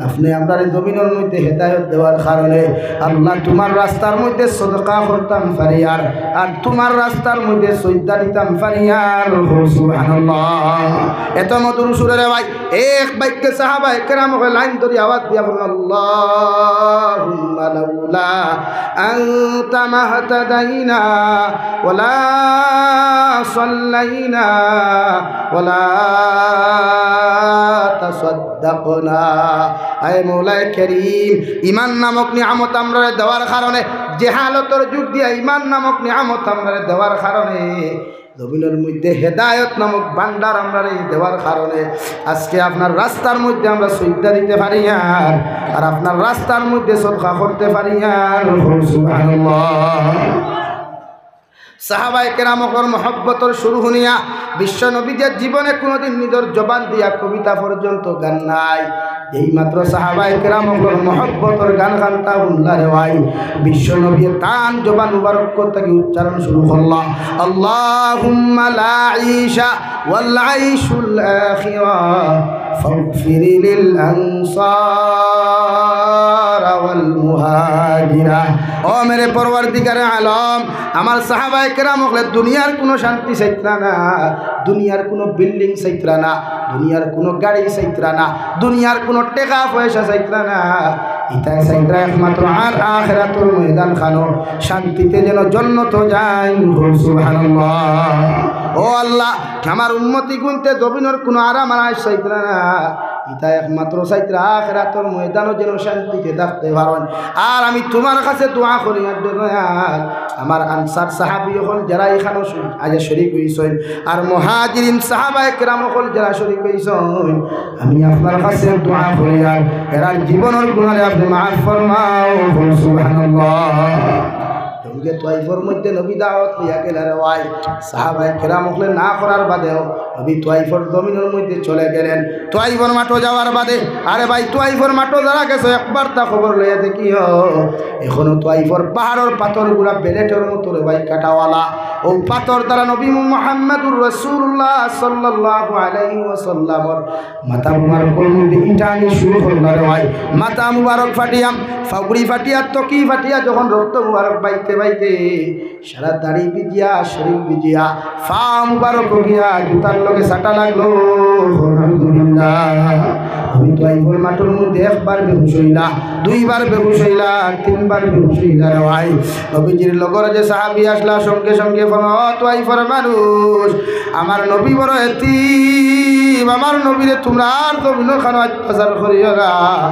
আপনে আমরারে জমিনর মধ্যে হেদায়ত দেওয়ার কারণে, আল্লাহ, তুমার রাস্তার মধ্যে সদকা করতাম পারিয়ার, আর তুমার রাস্তার মধ্যে সইজদা দিতাম পারিয়ার। সুবহানাল্লাহ। এত মধুর সুরে রে ভাই, এক বাক্যে সাহাবায়ে কেরাম অকলে লাইন ধরি আওয়াজ দিয়া বলেন, "আল্লাহুম্মা লাউলা আনতা মাহতাদাইনা ওয়ালা সাল্লাইনা ওয়ালা তাসাদ্দাকনা।" আয় মৌলায় করিম, ঈমান নামক নিয়ামত আমরারে দেওয়ার কারণে, জেহালতর যুগ দিয়া ঈমান নামক নিয়ামত আমরারে দেওয়ার কারণে জমিনর মধ্যে হেদায়ত নামক ভান্ডার আমরারে দেওয়ার কারণে আজকে আপনার রাস্তার মধ্যে আমরা সইজদা দিতে পারি আর, আর আপনার রাস্তার মধ্যে সদকা করতে পারি আর। সুবহানাল্লাহ। সাহাবায়ে কেরাম অকলর মহব্বতর সুর হুনিয়া বিশ্ব নবী যে জীবনে কোনোদিন নিজর জবান দিয়া কবিতা পর্যন্ত গান নাই, যেই মাত্র সাহাবায়ে কেরাম অকলর মহব্বতর গান খান্তা হুনলা রে ভাই, বিশ্ব নবী তান জবান মুবারক থাকি উচ্চারণ শুরু করলা, "আল্লাহুম্মা লা আইশা ওয়াল আইশুল আখিরা ফাগফির লিল আনসার ওয়াল মুহাজিরা।" ও মেরে পরওয়ারদিগারে আলম, আমার সাহাবায়ে কেরাম অকলে দুনিয়ার কোনো শান্তি চাইতরা না, দুনিয়ার কোনো বিল্ডিং চাইতরা না, দুনিয়ার কোনো গাড়ি চাইতরা না, দুনিয়ার কোনো টেকা পয়সা চাইতরা না। ইতায় চাইতরা একমাত্র আর আখেরাতর ময়দান খানো শান্তিতে যেন জন্নত যাইন। বল সুবহানাল্লাহ। ও আল্লাহ, আমার উম্মতি গুনতে জমিনর কোনো আরাম আর আইশ চাইতরা না। ইতায় একমাত্র চাইতরা আখেরাতর ময়দানো যেন শান্তিতে থাকতে পারইন। আর আমি তুমার কাছে দোয়া করি আর দোয়া, আমার আনসার সাহাবী অকল যারা ইখানো শরি-, আইয়া শরিক অইছইন, আর মুহাজিরিন সাহাবায়ে কেরাম অকল যারা শরিক অইছইন, আমি আপনার কাছে দোয়া করি আর এরার জীবনর গুনারে আপনে মাফ ফরমাও। বল সুবহানাল্লাহ। যখন যে তোয়াইফর মধ্যে নবী দাওয়াত লইয়া গেলা রে ভাই, সাহাবায়ে কেরাম অকলে না করার বাদেও নবী তোয়াইফর জমিনর মধ্যে চলে গেলেন। তোয়াইফর মাঠো যাওয়ার বাদে, আরে ভাই, তোয়াইফর মাঠো যারা গেছো, একবার তা খবর লইয়া দেখিও, এখনো তোয়াইফর পাহাড়র পাথরগুলা বেলেটর মতো রে ভাই কাটাওয়ালা। অউ পাথর দ্বারা নবী মুহাম্মাদুর রাসূলুল্লাহ সাল্লাল্লাহু আলাইহি ওয়াসাল্লামর মাথা মুবারকর মধ্যে ইটা আনি শুরু করলা রে ভাই। মাথা মুবারক ফাটিয়া, ফাগুড়ি ফাটিয়া, তকি ফাটিয়া যখন রক্ত মুবারক বাইতে বাইতে সারা দাড়ি ভিজিয়া, শরীর ভিজিয়া, পা মুবারক ভিজিয়া, জুতার লগে সাটা লাগলো। আলহামদুলিল্লাহ। নবী তোয়াইফর মাঠর মধ্যে একবার বেহুশ অইলা, দুইবার বেহুশ অইলা, তিনবার বেহুশ অইলা রে ভাই। নবীজির লগর যে সাহাবী আছলা, সঙ্গে সঙ্গে ফোন, "ও তোয়াইফর মানুষ, আমার নবী বড় এতিম, আমার নবীরে তুমরা আর জমিনো খানো অত্যাচার করিও না।"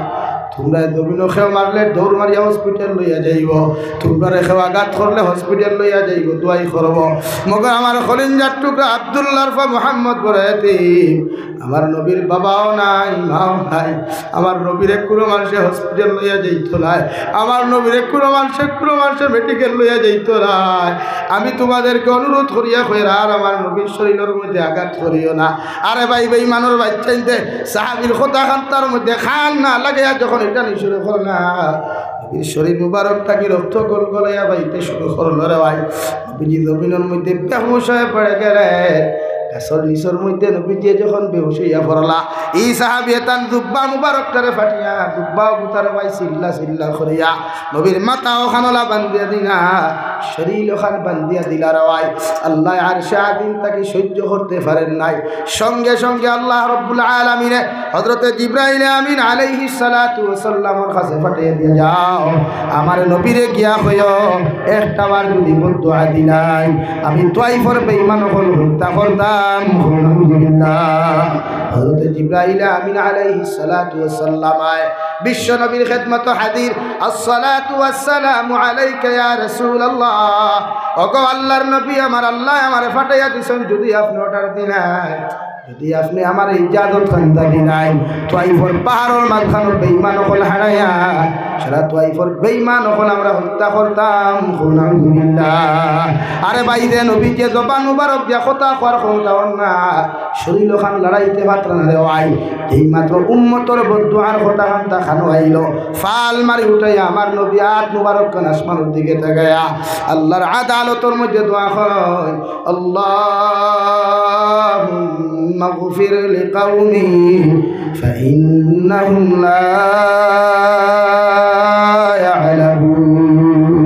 তুমরারে জমিনো কেউ মারলে দৌড় মারিয়া হসপিটাল লইয়া যাইবো, তুমরারে কেউ আঘাত করলে হসপিটাল লইয়া যাইবো, দোয়াই করবো। মগর আমার কলিজার টুকরা আব্দুল্লাহর পা মুহাম্মদ বড় এতিম, আমার নবীর বাবাও নাই, মাও নাই, আমার নবীরে কুনু মানষে হসপিটাল লইয়া যাইতো নায়, আমার নবীরে কুনু মানষে, কুনু মানষে মেডিকেল লইয়া যাইতো নায়। আমি তুমাদেরকে অনুরোধ করিয়া কইয়ার, আর আমার নবীর শরীলর মধ্যে আঘাত করিও না। আরে ভাই, বেইমানর বাইচ্চাইন্তে সাহাবীর কথা খান্তার মধ্যে খান না লাগাইয়া যখন ইটা নিশুরু করলা, নবীর শরীর মুবারক থাকি রক্ত গলগলাইয়া বাইতে শুরু করলো রে ভাই। নবীজি জমিনর মধ্যে বেহুশ অইয়া পড়ি গেলা। গাছর নিচর মধ্যে নবীজি যখন বেহুশ অইয়া পড়লা, ই সাহাবীয়ে তান জুব্বা মুবারকটারে ফাটিয়া, জুব্বা গুতারে ভাই চিল্লা চিল্লা করিয়া নবীর মাথা অখানলা বান্ধিয়া দিলা, শরীল অখান বান্ধিয়া দিলা রে ভাই। আল্লায় আরশে আজিম থাকি সহ্য করতে পারের নাই। সঙ্গে সঙ্গে আল্লাহ রব্বুল আলামিনে হযরতে জিব্রাইল আমিন আলাইহিস সালাতু ওয়াস সালামর কাছে পাঠাইয়া দিয়া, "যাও, আমার নবীরে গিয়া কইও, একটা বার যদি বদদোয়া দিলাইন, আমি তোয়াইফর বেইমান অকল হত্যা করতাম।" আলহামদুলিল্লাহ। হযরতে জিব্রাইল আমিন আলাইহিস সালাতু ওয়াস সালাম আয় বিশ্ব নবীর খেদমতো হাজির। আসসালাতু ওয়াসসালামু আলাইকা ইয়া রাসূলুল্লাহ। ওগো আল্লাহর নবী, আমার আল্লায় আমারে পাঠাইয়া দিছইন, যদি আপনে অর্ডার দিলাইন, যদি আপনে আমারে ইজাজত খান্তা দিলাইন, তোয়াইফর পাহাড়র মাঝখানো বেইমান অকল হারাইয়া, সারা তোয়াইফর বেইমান অকল আমরা হত্যা করতাম। আলহামদুলিল্লাহ। আরে ভাই রে, নবীজিয়ে জবান মুবারক দিয়া কথা কওয়ার ক্ষমতা অর না, শরীল অখান লড়াইতে পারতা না রে ভাই। যেই মাত্র উম্মতর বদদোয়ার কথা খান্তা খানো আইলো, ফাল মারি উঠাইয়া আমার নবী আত মুবারক খান আসমানর দিকে তাকাইয়া আল্লাহর আদালতর মধ্যে দোয়া করইন, "আল্লাহুম্মা গফির লিকাওমি ফাইন্নাহুম লা ইয়ালামুন।"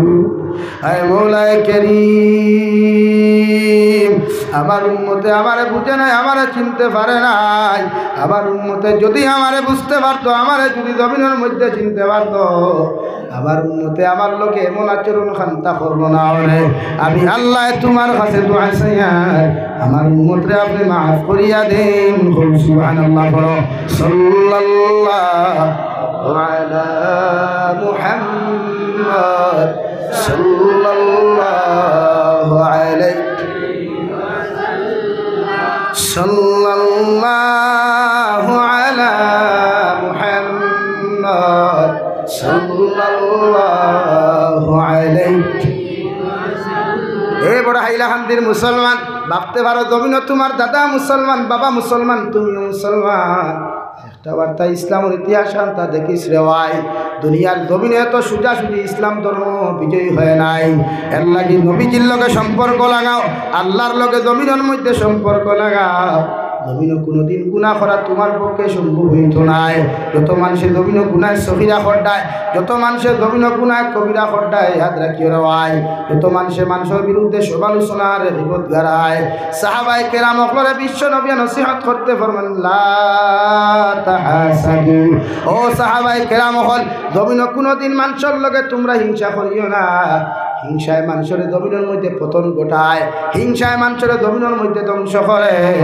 আয় মৌলায় করিম, আমার উম্মতে আমারে বুঝে নাই, আমারে চিনতে পারে নাই। আমার উম্মতে যদি আমারে বুঝতে পারতো, আমারে যদি জমিনর মধ্যে চিনতে পারতো, আমার উম্মতে আমার লগে এমন আচরণ খান্তা করলো না। ওরে, আমি আল্লায় তুমার কাছে দোয়া চাইয়ার, আমার উম্মতরে আপনে মাফ করিয়া দেইন। বল সুবহানাল্লাহ, পড়ো। সাল্লাল্লাহু আলা মুহাম্মদ, সাল্লাল্লাহু আলাইহি। সাল্লাল্লাহু আলা মুহাম্মদ সাল্লাল্লাহু আলাইহি। এ বড় হাইলাকান্দির মুসলমান, ভাবতে পারো, জমিনো তুমার দাদা মুসলমান, বাবা মুসলমান, তুমিও মুসলমান। একটা বার্তা ইসলামর ইতিহাস আনতা দেখিস রে ভাই, দুনিয়ার জমিনে এত সোজাসুজি ইসলাম ধর্ম বিজয়ী হয় নাই। এর লাগি নবীজির লগে সম্পর্ক লাগাও, আল্লাহর লগে জমিনর মধ্যে সম্পর্ক লাগাও। জমিনো কোনোদিন গুনাহ করা তুমার পক্ষে সম্ভব হইতো নায়। যত মানষে জমিনো গুনাহ সগীরা কররায়, যত মানষে জমিনো গুনাহ কবিরা কররায়, ইয়াদ রাখিও রে ভাই, যত মানষে মানষর বিরুদ্ধে সমালোচনা আর গীবত গারায়। সাহাবায়ে কেরাম অকলরে বিশ্ব নবী নসিহত করতে ফরমান, "লা তাহাসাদু।" ও সাহাবায়ে কেরাম অকল, জমিনো কোনোদিন মানষর লগে তুমরা হিংসা করিও না। হিংসায় মানষরে জমিনর মধ্যে পতন ঘটায়, হিংসায় মানষরে জমিনর মধ্যে ধ্বংস করে।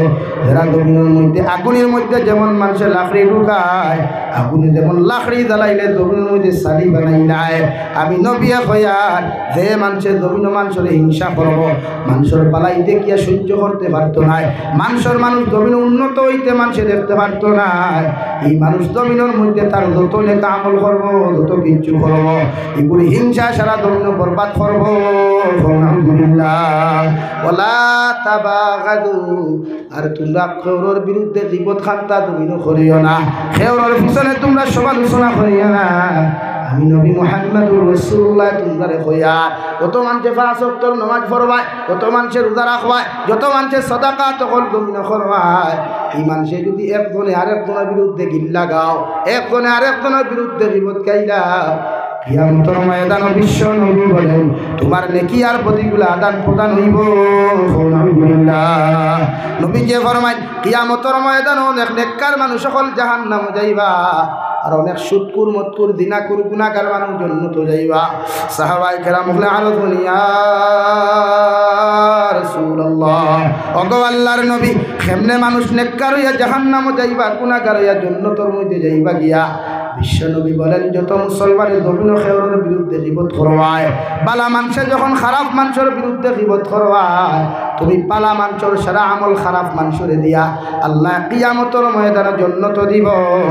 যেরা জমিনর মধ্যে আগুনর মধ্যে যেমন মানষে লাকড়ি ঢুকায়, আগুনে যেমন লাকড়ি জ্বালাইলে জমিনর মধ্যে ছালি বানাইলায়, আমি নবীয়ে কইয়ার, যে মানষে জমিনো মানষরে হিংসা করবো, মানষর ভালাই দেখিয়া সহ্য করতে পারতো নায়, মানষর মানুষ জমিনো উন্নত হইতে মানষে দেখতে পারতো নায়, এই মানুষ জমিনর মধ্যে তার যত নেক আমল করবো, যত কিচ্ছু করবো, ইগুলি হিংসা সারা জমিনো বরবাদ করবো। আলহামদুলিল্লাহ। ওয়ালা তাবাগাদু, আর তুমরা কেউরর বিরুদ্ধে গীবত খান্তা জমিনো করিও না, কেউরর পিছনে তুমরা সমালোচনা করিও না। আমি নবী মুহাম্মাদুর রাসূলুল্লাহ তুমরারে কইয়ার, যত মানষে পাঁচ ওয়াক্তর নামাজ পড়বায়, যত মানষে রোজা রাখবায়, যত মানষে সদাকাত অকল জমিনো করবায়, এই মানষে যদি একজনে আরেকজনর বিরুদ্ধে গিল্লা গাও, একজনে আরেকজনর বিরুদ্ধে গীবত গাইলা, কিয়ামতর ময়দানো বিশ্ব নবী বলেন, তুমার নেকি আর বদিগুলা আদান প্রদান হইবো। আলহামদুলিল্লাহ। নবীজিয়ে ফরমাইন, কিয়ামতর ময়দানো অনেক নেককার মানুষ অকল জাহান্নামো যাইবা, আর অনেক সুদখুর, মদখুর, জিনাখুর, গুনাগার মানুষ জন্নতো যাইবা। সাহাবায়ে কেরাম অকলে আরজ করইন, ইয়া রাসূলুল্লাহ, ওগো আল্লাহর নবী, কেমনে মানুষ নেককার অইয়া জাহান্নামো যাইবা, গুনাগার অইয়া জন্নতর মধ্যে যাইবা গিয়া? বিশ্বনবী বলেন, যত মুসলমানে জমিনো কেউরর বিরুদ্ধে গীবত করবায়, ভালা মানষে যখন খারাপ মানষর বিরুদ্ধে গীবত করবায়, তুমি ভালা মানষর সারা আমল খারাপ মানষরে দিয়া আল্লায় কিয়ামতর ময়দানো জন্নতো দিবো,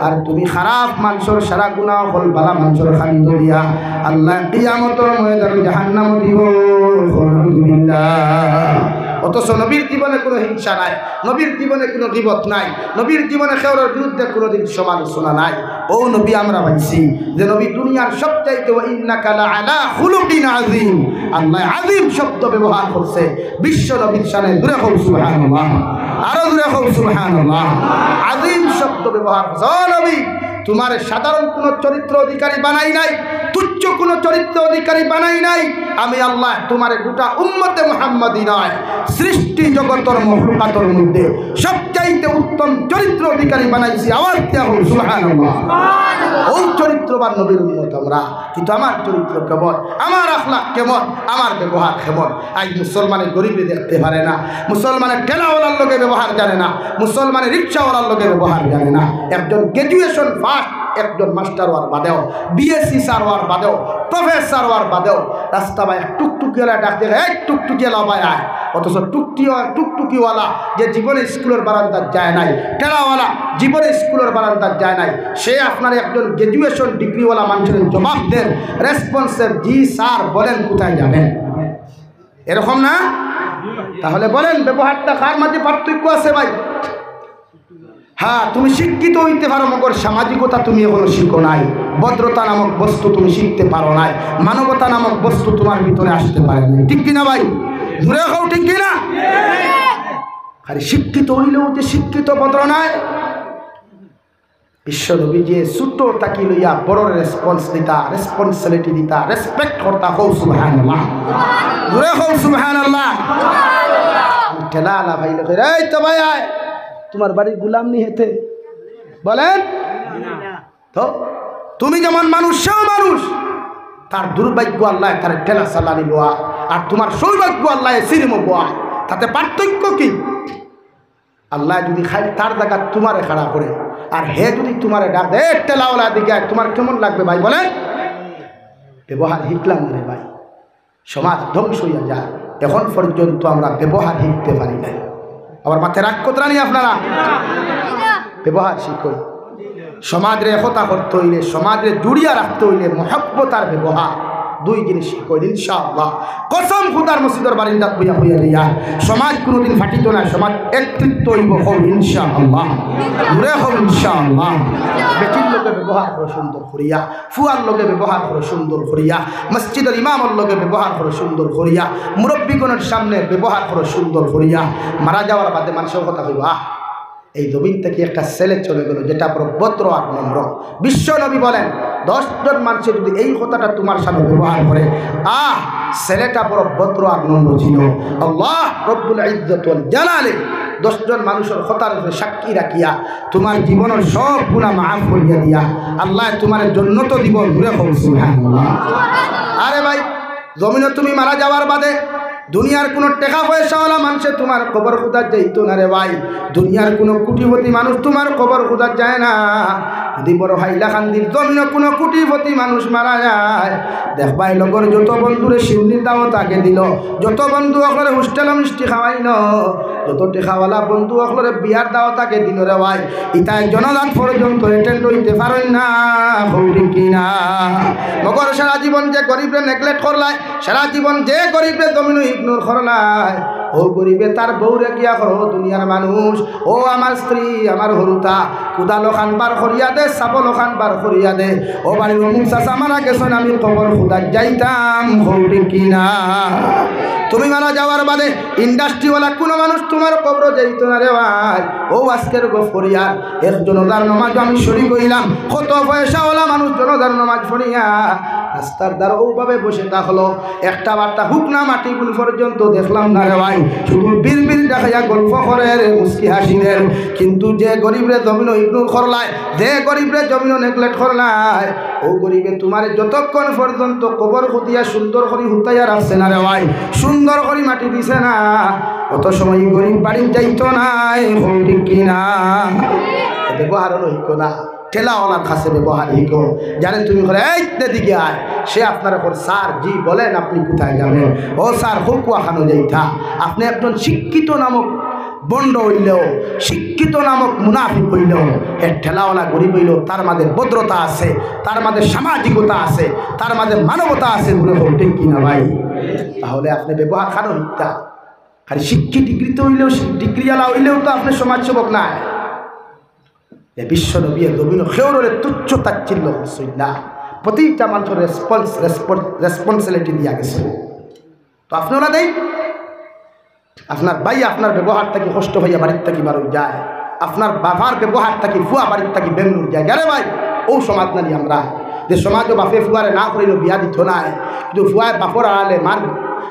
আর তুমি খারাপ মানষর সারা গুনাহ অকল ভালা মানষর কান্দো দিয়া আল্লায় কিয়ামতর ময়দানো জাহান্নামো দিবো। আলহামদুলিল্লাহ। অথচ নবীর জীবনে কোনো হিংসা নাই, নবীর জীবনে কোনো গীবত নাই, নবীর জীবনে কেউরর বিরুদ্ধে কোনোদিন সমালোচনা নাই। ও নবী আমরা পাইছি যে নবী দুনিয়ার সবচাইতে, "ওয়া ইন্নাকা লা আলা খুলুকিন আযীম।" আল্লায় আযীম শব্দ ব্যবহার করছে বিশ্ব নবীর শানে। জোরে কও সুবহানাল্লাহ, আরো জোরে কও সুবহানাল্লাহ। আযীম শব্দ ব্যবহার করছে। ও নবী, তুমারে সাধারণ কোনো চরিত্র অধিকারী বানাই নাই, তুচ্ছ কোনো চরিত্র অধিকারী বানাই নাই। আমি আল্লায় তুমারে গোটা উম্মতে মুহাম্মাদী নয়, সৃষ্টি জগতর মখলুকাতর মধ্যে সবচাইতে উত্তম চরিত্র অধিকারী বানাইছি। আওয়াজ দিয়া কও সুবহানাল্লাহ। ও চরিত্রবান নবীর উম্মত আমরা, কিন্তু আমার চরিত্র কেমন, আমার আখলাক কেমন, আমার ব্যবহার কেমন? আজ মুসলমানে গরিবরে দেখতে পারে না, মুসলমানে ঠেলাওয়ালার লগে ব্যবহার জানে না, মুসলমানে রিক্সাওয়ালার লগে ব্যবহার জানে না। একজন গ্র্যাজুয়েশন পাস, একজন মাস্টার অওয়ার বাদেও, বিএসসি স্যার অওয়ার বাদেও, প্রফেসর অওয়ার বাদেও রাস্তা বায় এক টুকটুকিওয়ালা ডাক দেয়, "এই টুকটুকিওয়ালা ভাই আয়।" অথচ টুকটি-, টুকটুকিওয়ালা যে জীবনে স্কুলর বারান্দাত যায় নাই, ঠেলাওয়ালা জীবনে স্কুলর বারান্দাত যায় নাই, সে আপনার একজন গ্র্যাজুয়েশন ডিগ্রিওয়ালা মানুষের জবাব দেন, রেসপন্স দেন, "জি স্যার, বলেন কোথায় যাবেন?" এরকম না? তাহলে বলেন, ব্যবহারটা কার মাঝে পার্থক্য আছে ভাই? হ্যাঁ, তুমি শিক্ষিত হইতে পারো, মগর সামাজিকতা তুমি এখনো শিখো নাই, ভদ্রতা নামক বস্তু তুমি শিখতে পারো নাই, মানবতা নামক বস্তু তোমার ভিতরে আসতে পারে নাই। ঠিক কিনা ভাই? জোরে কও, ঠিক কিনা? আরে শিক্ষিত হইলেও যে শিক্ষিত ভদ্র নায়। বিশ্ব নবীজিয়ে ছোট থাকি লইয়া বড়র রেসপন্স দিতা, রেসপন্সিবিলিটি দিতা, রেসপেক্ট করতা। কও সুবহানাল্লাহ। জোরে কও সুবহানাল্লাহ। ঠেলাওয়ালা ভাই লোকে, "এই তো ভাই আয়, তোমার বাড়ি গুলাম নি হেতে?" বলেন। তো তুমি যেমন মানুষ, সেও মানুষ। তার দুর্ভাগ্য আল্লায় তার ঠেলা চালানি লওয়া, আর তোমার সৌভাগ্য আল্লায় এসির মুখ বওয়া, তাতে পার্থক্য কি? আল্লায় যদি খালি তার জাগাত তোমারে খাড়া করে, আর হে যদি তোমারে ডাক দেয়, "এ ঠেলাওয়ালা দিকে আয়", তোমার কেমন লাগবে ভাই বলেন? ব্যবহার শিখলাম না রে ভাই, সমাজ ধ্বংস হইয়া যায়। এখন পর্যন্ত আমরা ব্যবহার শিখতে পারি নাই। আবার মাথায় রাগ করতরা নি আপনারা? ব্যবহার শিখইন। সমাজরে একতা করতে অইলে, সমাজরে জুড়িয়া রাখতে অইলে মহব্বত আর ব্যবহার, দুই জিনিস শিখইন ইনশাআল্লাহ। কসম খুদার, মসজিদর বারিন্দাত বইয়া কইয়া দিয়া, সমাজ কুনুদিন ফাটিতো নায়, সমাজ একত্রিত অইবো, কও ইনশাআল্লাহ। জুরে কও ইনশাআল্লাহ। বেটির লগে ব্যবহার করো সুন্দর করিয়া, ফুয়ার লগে ব্যবহার করো সুন্দর করিয়া, মসজিদর ইমামর লগে ব্যবহার করো সুন্দর করিয়া, মুরব্বিগণর সামনে ব্যবহার করো সুন্দর করিয়া। মারা যাওয়ার বাদে মানষে কথা কইবো, "আহ, এই জমিন থাকি একটা ছেলে চলে গেল, যেটা বড় ভদ্র আর নম্র।" বিশ্ব নবী বলেন, দশ জন মানষে যদি এই কথাটা তুমার সামনে ব্যবহার করে, "আহ, ছেলেটা বড় ভদ্র আর নম্র ছিল।" আল্লাহ রব্বুল ইজ্জত ওয়াল জালালে দশ জন মানুষর কথার উপরে সাক্ষী রাখিয়া তুমার জীবনর সব গুনাহ মাফ করিয়া দিয়া আল্লায় তুমারে জন্নত দিবো। জুরে কও সুবহানাল্লাহ। আরে ভাই, জমিনো তুমি মারা যাওয়ার বাদে দুনিয়ার কুনু টেকা পয়সাওয়ালা মানষে তুমার কবর খুদাত যাইতো না রে ভাই। দুনিয়ার কুনু কোটিপতি মানুষ তুমার কবর খুদাত যায় না। যদি বড় হাইলাকান্দির জমিনো কুনু কোটিপতি মানুষ মারা যায়, দেখবায় লগর যত বন্ধুরে শিন্নির দাওয়াত আগে দিল, যত বন্ধু অকলরে হোস্টেলো মিষ্টি খাওয়াইল, যত টেকাওয়ালা বন্ধু অকলরে বিয়ার দাওয়াত আগে দিল রে ভাই, ইতায় জানাজাত পর্যন্ত attend অইতে পারইন না, কও ঠিক কি না? মগর সারা জীবন যে গরিবরে neglect করলায়, সারা জীবন যে গরিবরে জমিনো ignore করলায়, অউ গরিবে তার বউরে গিয়া কয়, "ও দুনিয়ার মানুষ, ও আমার স্ত্রী, আমার হুরুতা, কুদাল অখান বার করিয়া দে, শাবল অখান বার করিয়া দে। ও বাড়ির অমুক চাচা মারা গেছইন, আমি কবর খুদাত যাইতাম," কও ঠিক কি না? তুমি মারা যাওয়ার বাদে industry-ওয়ালা কুনু মানুষ তুমার কবরো যাইতো না রে ভাই। অউ আজকের গফ করিয়ার এক জানাজার নামাজো আমি শরিক অইলাম, কত পয়সাওয়ালা মানুষ জানাজার নামাজ পড়িয়া রাস্তার ধারো অউভাবে বসে থাকলো, একটা বার্তা হুক না মাটি গুন পর্যন্ত দেখলাম না রে ভাই। শুধু বিড়বিড় ডাকাইয়া গল্প করের, মুচকি হাসি দের। কিন্তু যে গরিবরে জমিনো ignore করলায়, যে গরিবরে জমিনো neglect করলায়, অউ গরিবে তুমারে যতক্ষণ পর্যন্ত কবর খুদিয়া সুন্দর করি হুতাইয়া রাখছে না রে ভাই, সুন্দর করি মাটি দিছে না, অত সময় গরিব বাড়িত যাইতো নায়, কও ঠিক কি না? ব্যবহার অইলো হিকো না। ঠেলাওয়ালার কাছে ব্যবহার হিকো। যারে তুমি কও, "এই, এদিকে আয়", সে আপনারে কয়, "স্যার, জি বলেন, আপনি কোথায় যাবেন?" "ও স্যার, কউক্কা খানো যাইতা।" আপনে একজন শিক্ষিত নামক ভণ্ড অইলেও, শিক্ষিত নামক মুনাফিক অইলেও, এ ঠেলাওয়ালা গরিব অইলেও তার মাঝে ভদ্রতা আছে, তার মাঝে সামাজিকতা আছে, তার মাঝে মানবতা আছে, জুরে কও ঠিক কি না ভাই? তাহলে আপনে ব্যবহার খানো হিকতা। আর শিক্ষিত ডিগ্রিতে অইলেও, ডিগ্রিওয়ালা অইলেও তো আপনে সমাজসেবক নায়। এ বিশ্ব নবীয়ে জমিনো কেউররে তুচ্ছ তাচ্ছিল্য করছইন না, প্রতিটা মানষর response, response, responsibility দিয়া গেছইন। তো আপনে অলা দেইন, আপনার ভাই আপনার ব্যবহার থাকি কষ্ট পাইয়া বাড়ির থাকি বার অই যায়, আপনার বাবার ব্যবহার থাকি ফুয়া বাড়ির থাকি বেঙ্গলোর যায়। আরে ভাই, অউ সমাজ নানি আমরা, যে সমাজো বাপে ফুয়ারে না করিলেও বিয়া দিতো নায়, কিন্তু ফুয়ায় বাপর আড়ালে মার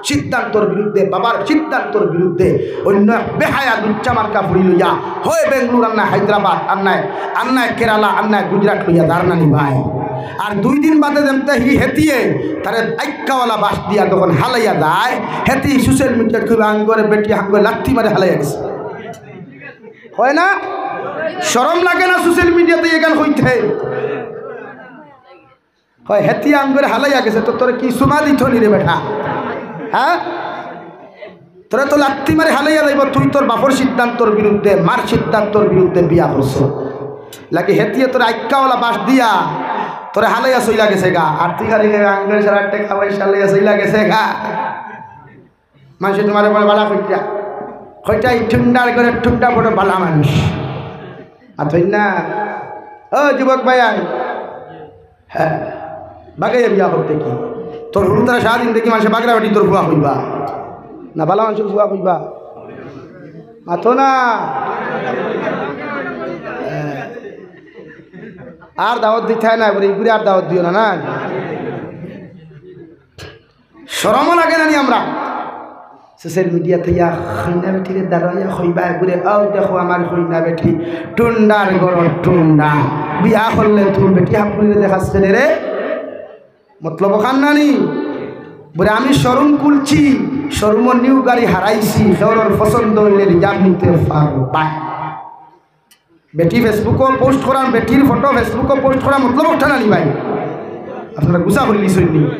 সিদ্ধান্তর বিরুদ্ধে, বাবার সিদ্ধান্তর বিরুদ্ধে অইন্য এক বেহায়া লুচ্চা মার্কা ফুড়ি লইয়া হয় বেঙ্গলোর, আর নায় হায়দ্রাবাদ, আর নায়, আর নায় কেরালা, আর নায় গুজরাট লইয়া যার নানি ভাই। আর দুই দিন বাদে যেমতে হি হেতিয়ে তারে আইক্কাওয়ালা বাঁশ দিয়া যখন হালাইয়া যায়, হেতি social media-ত কইবা, "আঙ্গরে বেটি আঙ্গরে লাত্তি মারি হালাইয়া গেছে।" কয় না? শরম লাগে না social media-ত ইখান কইতে? কয়, "হেতি আঙ্গরে হালাইয়া গেছে, তো তোরে কি চুমা দিতো নি রে বেটা? হ্যাঁ? তোরে তো লাত্তি মারি হালাইয়া যাইবো, তুই তোর বাপর সিদ্ধান্তর বিরুদ্ধে, মার সিদ্ধান্তর বিরুদ্ধে বিয়া করছস। লাগি হেতিয়ে তোরে আইক্কাওয়ালা বাঁশ দিয়া তোরে হালাইয়া চইলা গেছে গা, আর তুই খালি আঙ্গরে সারা টেকা পয়সা লইয়া চইলা গেছে গা।" মানষে তুমারে বড় বালা কইতা, কইতা, "ই ঠুন্ডার ঘরর ঠুন্ডা বড় বালা মানুষ।" আর তুই না, ও যুবক ভাইয়াইন, হ্যাঁ, বাগাইয়া বিয়া করতে কি? তোর হুরুতারা সারাদিন দেখি মানষে বাগড়া বেটি তোর ফুয়া কইবা। না, বালা মানষর ফুয়া কইবা। মাতো না। হ্যাঁ। আর দাওয়াত দিতায় না, এবারে ইগুরে আর দাওয়াত দিও না, না? শরমও লাগে না নি আমরা? Social media-ত ইয়া কইনা বেটিরে দাঁড়াইয়া কইবা, "এগুরে, আও দেখো আমার কইনা বেটি, টুন্ডার ঘরর টুন্ডা। বিয়া করলে তুমি বেটি হাবুরে দেখাস কেনে রে?" মতলব অখান না নি? বুলে, "আমি showroom খুলছি, showroom-ও new গাড়ি হারাইছি, কেউরর পছন্দ অইলে reserve নিতে পারবায়।" বেটি Facebook-ও post করার, বেটির ফটো Facebook-ও post করার মতলব অটা না নি ভাই? আপনারা গুছা করি নিছইন নি?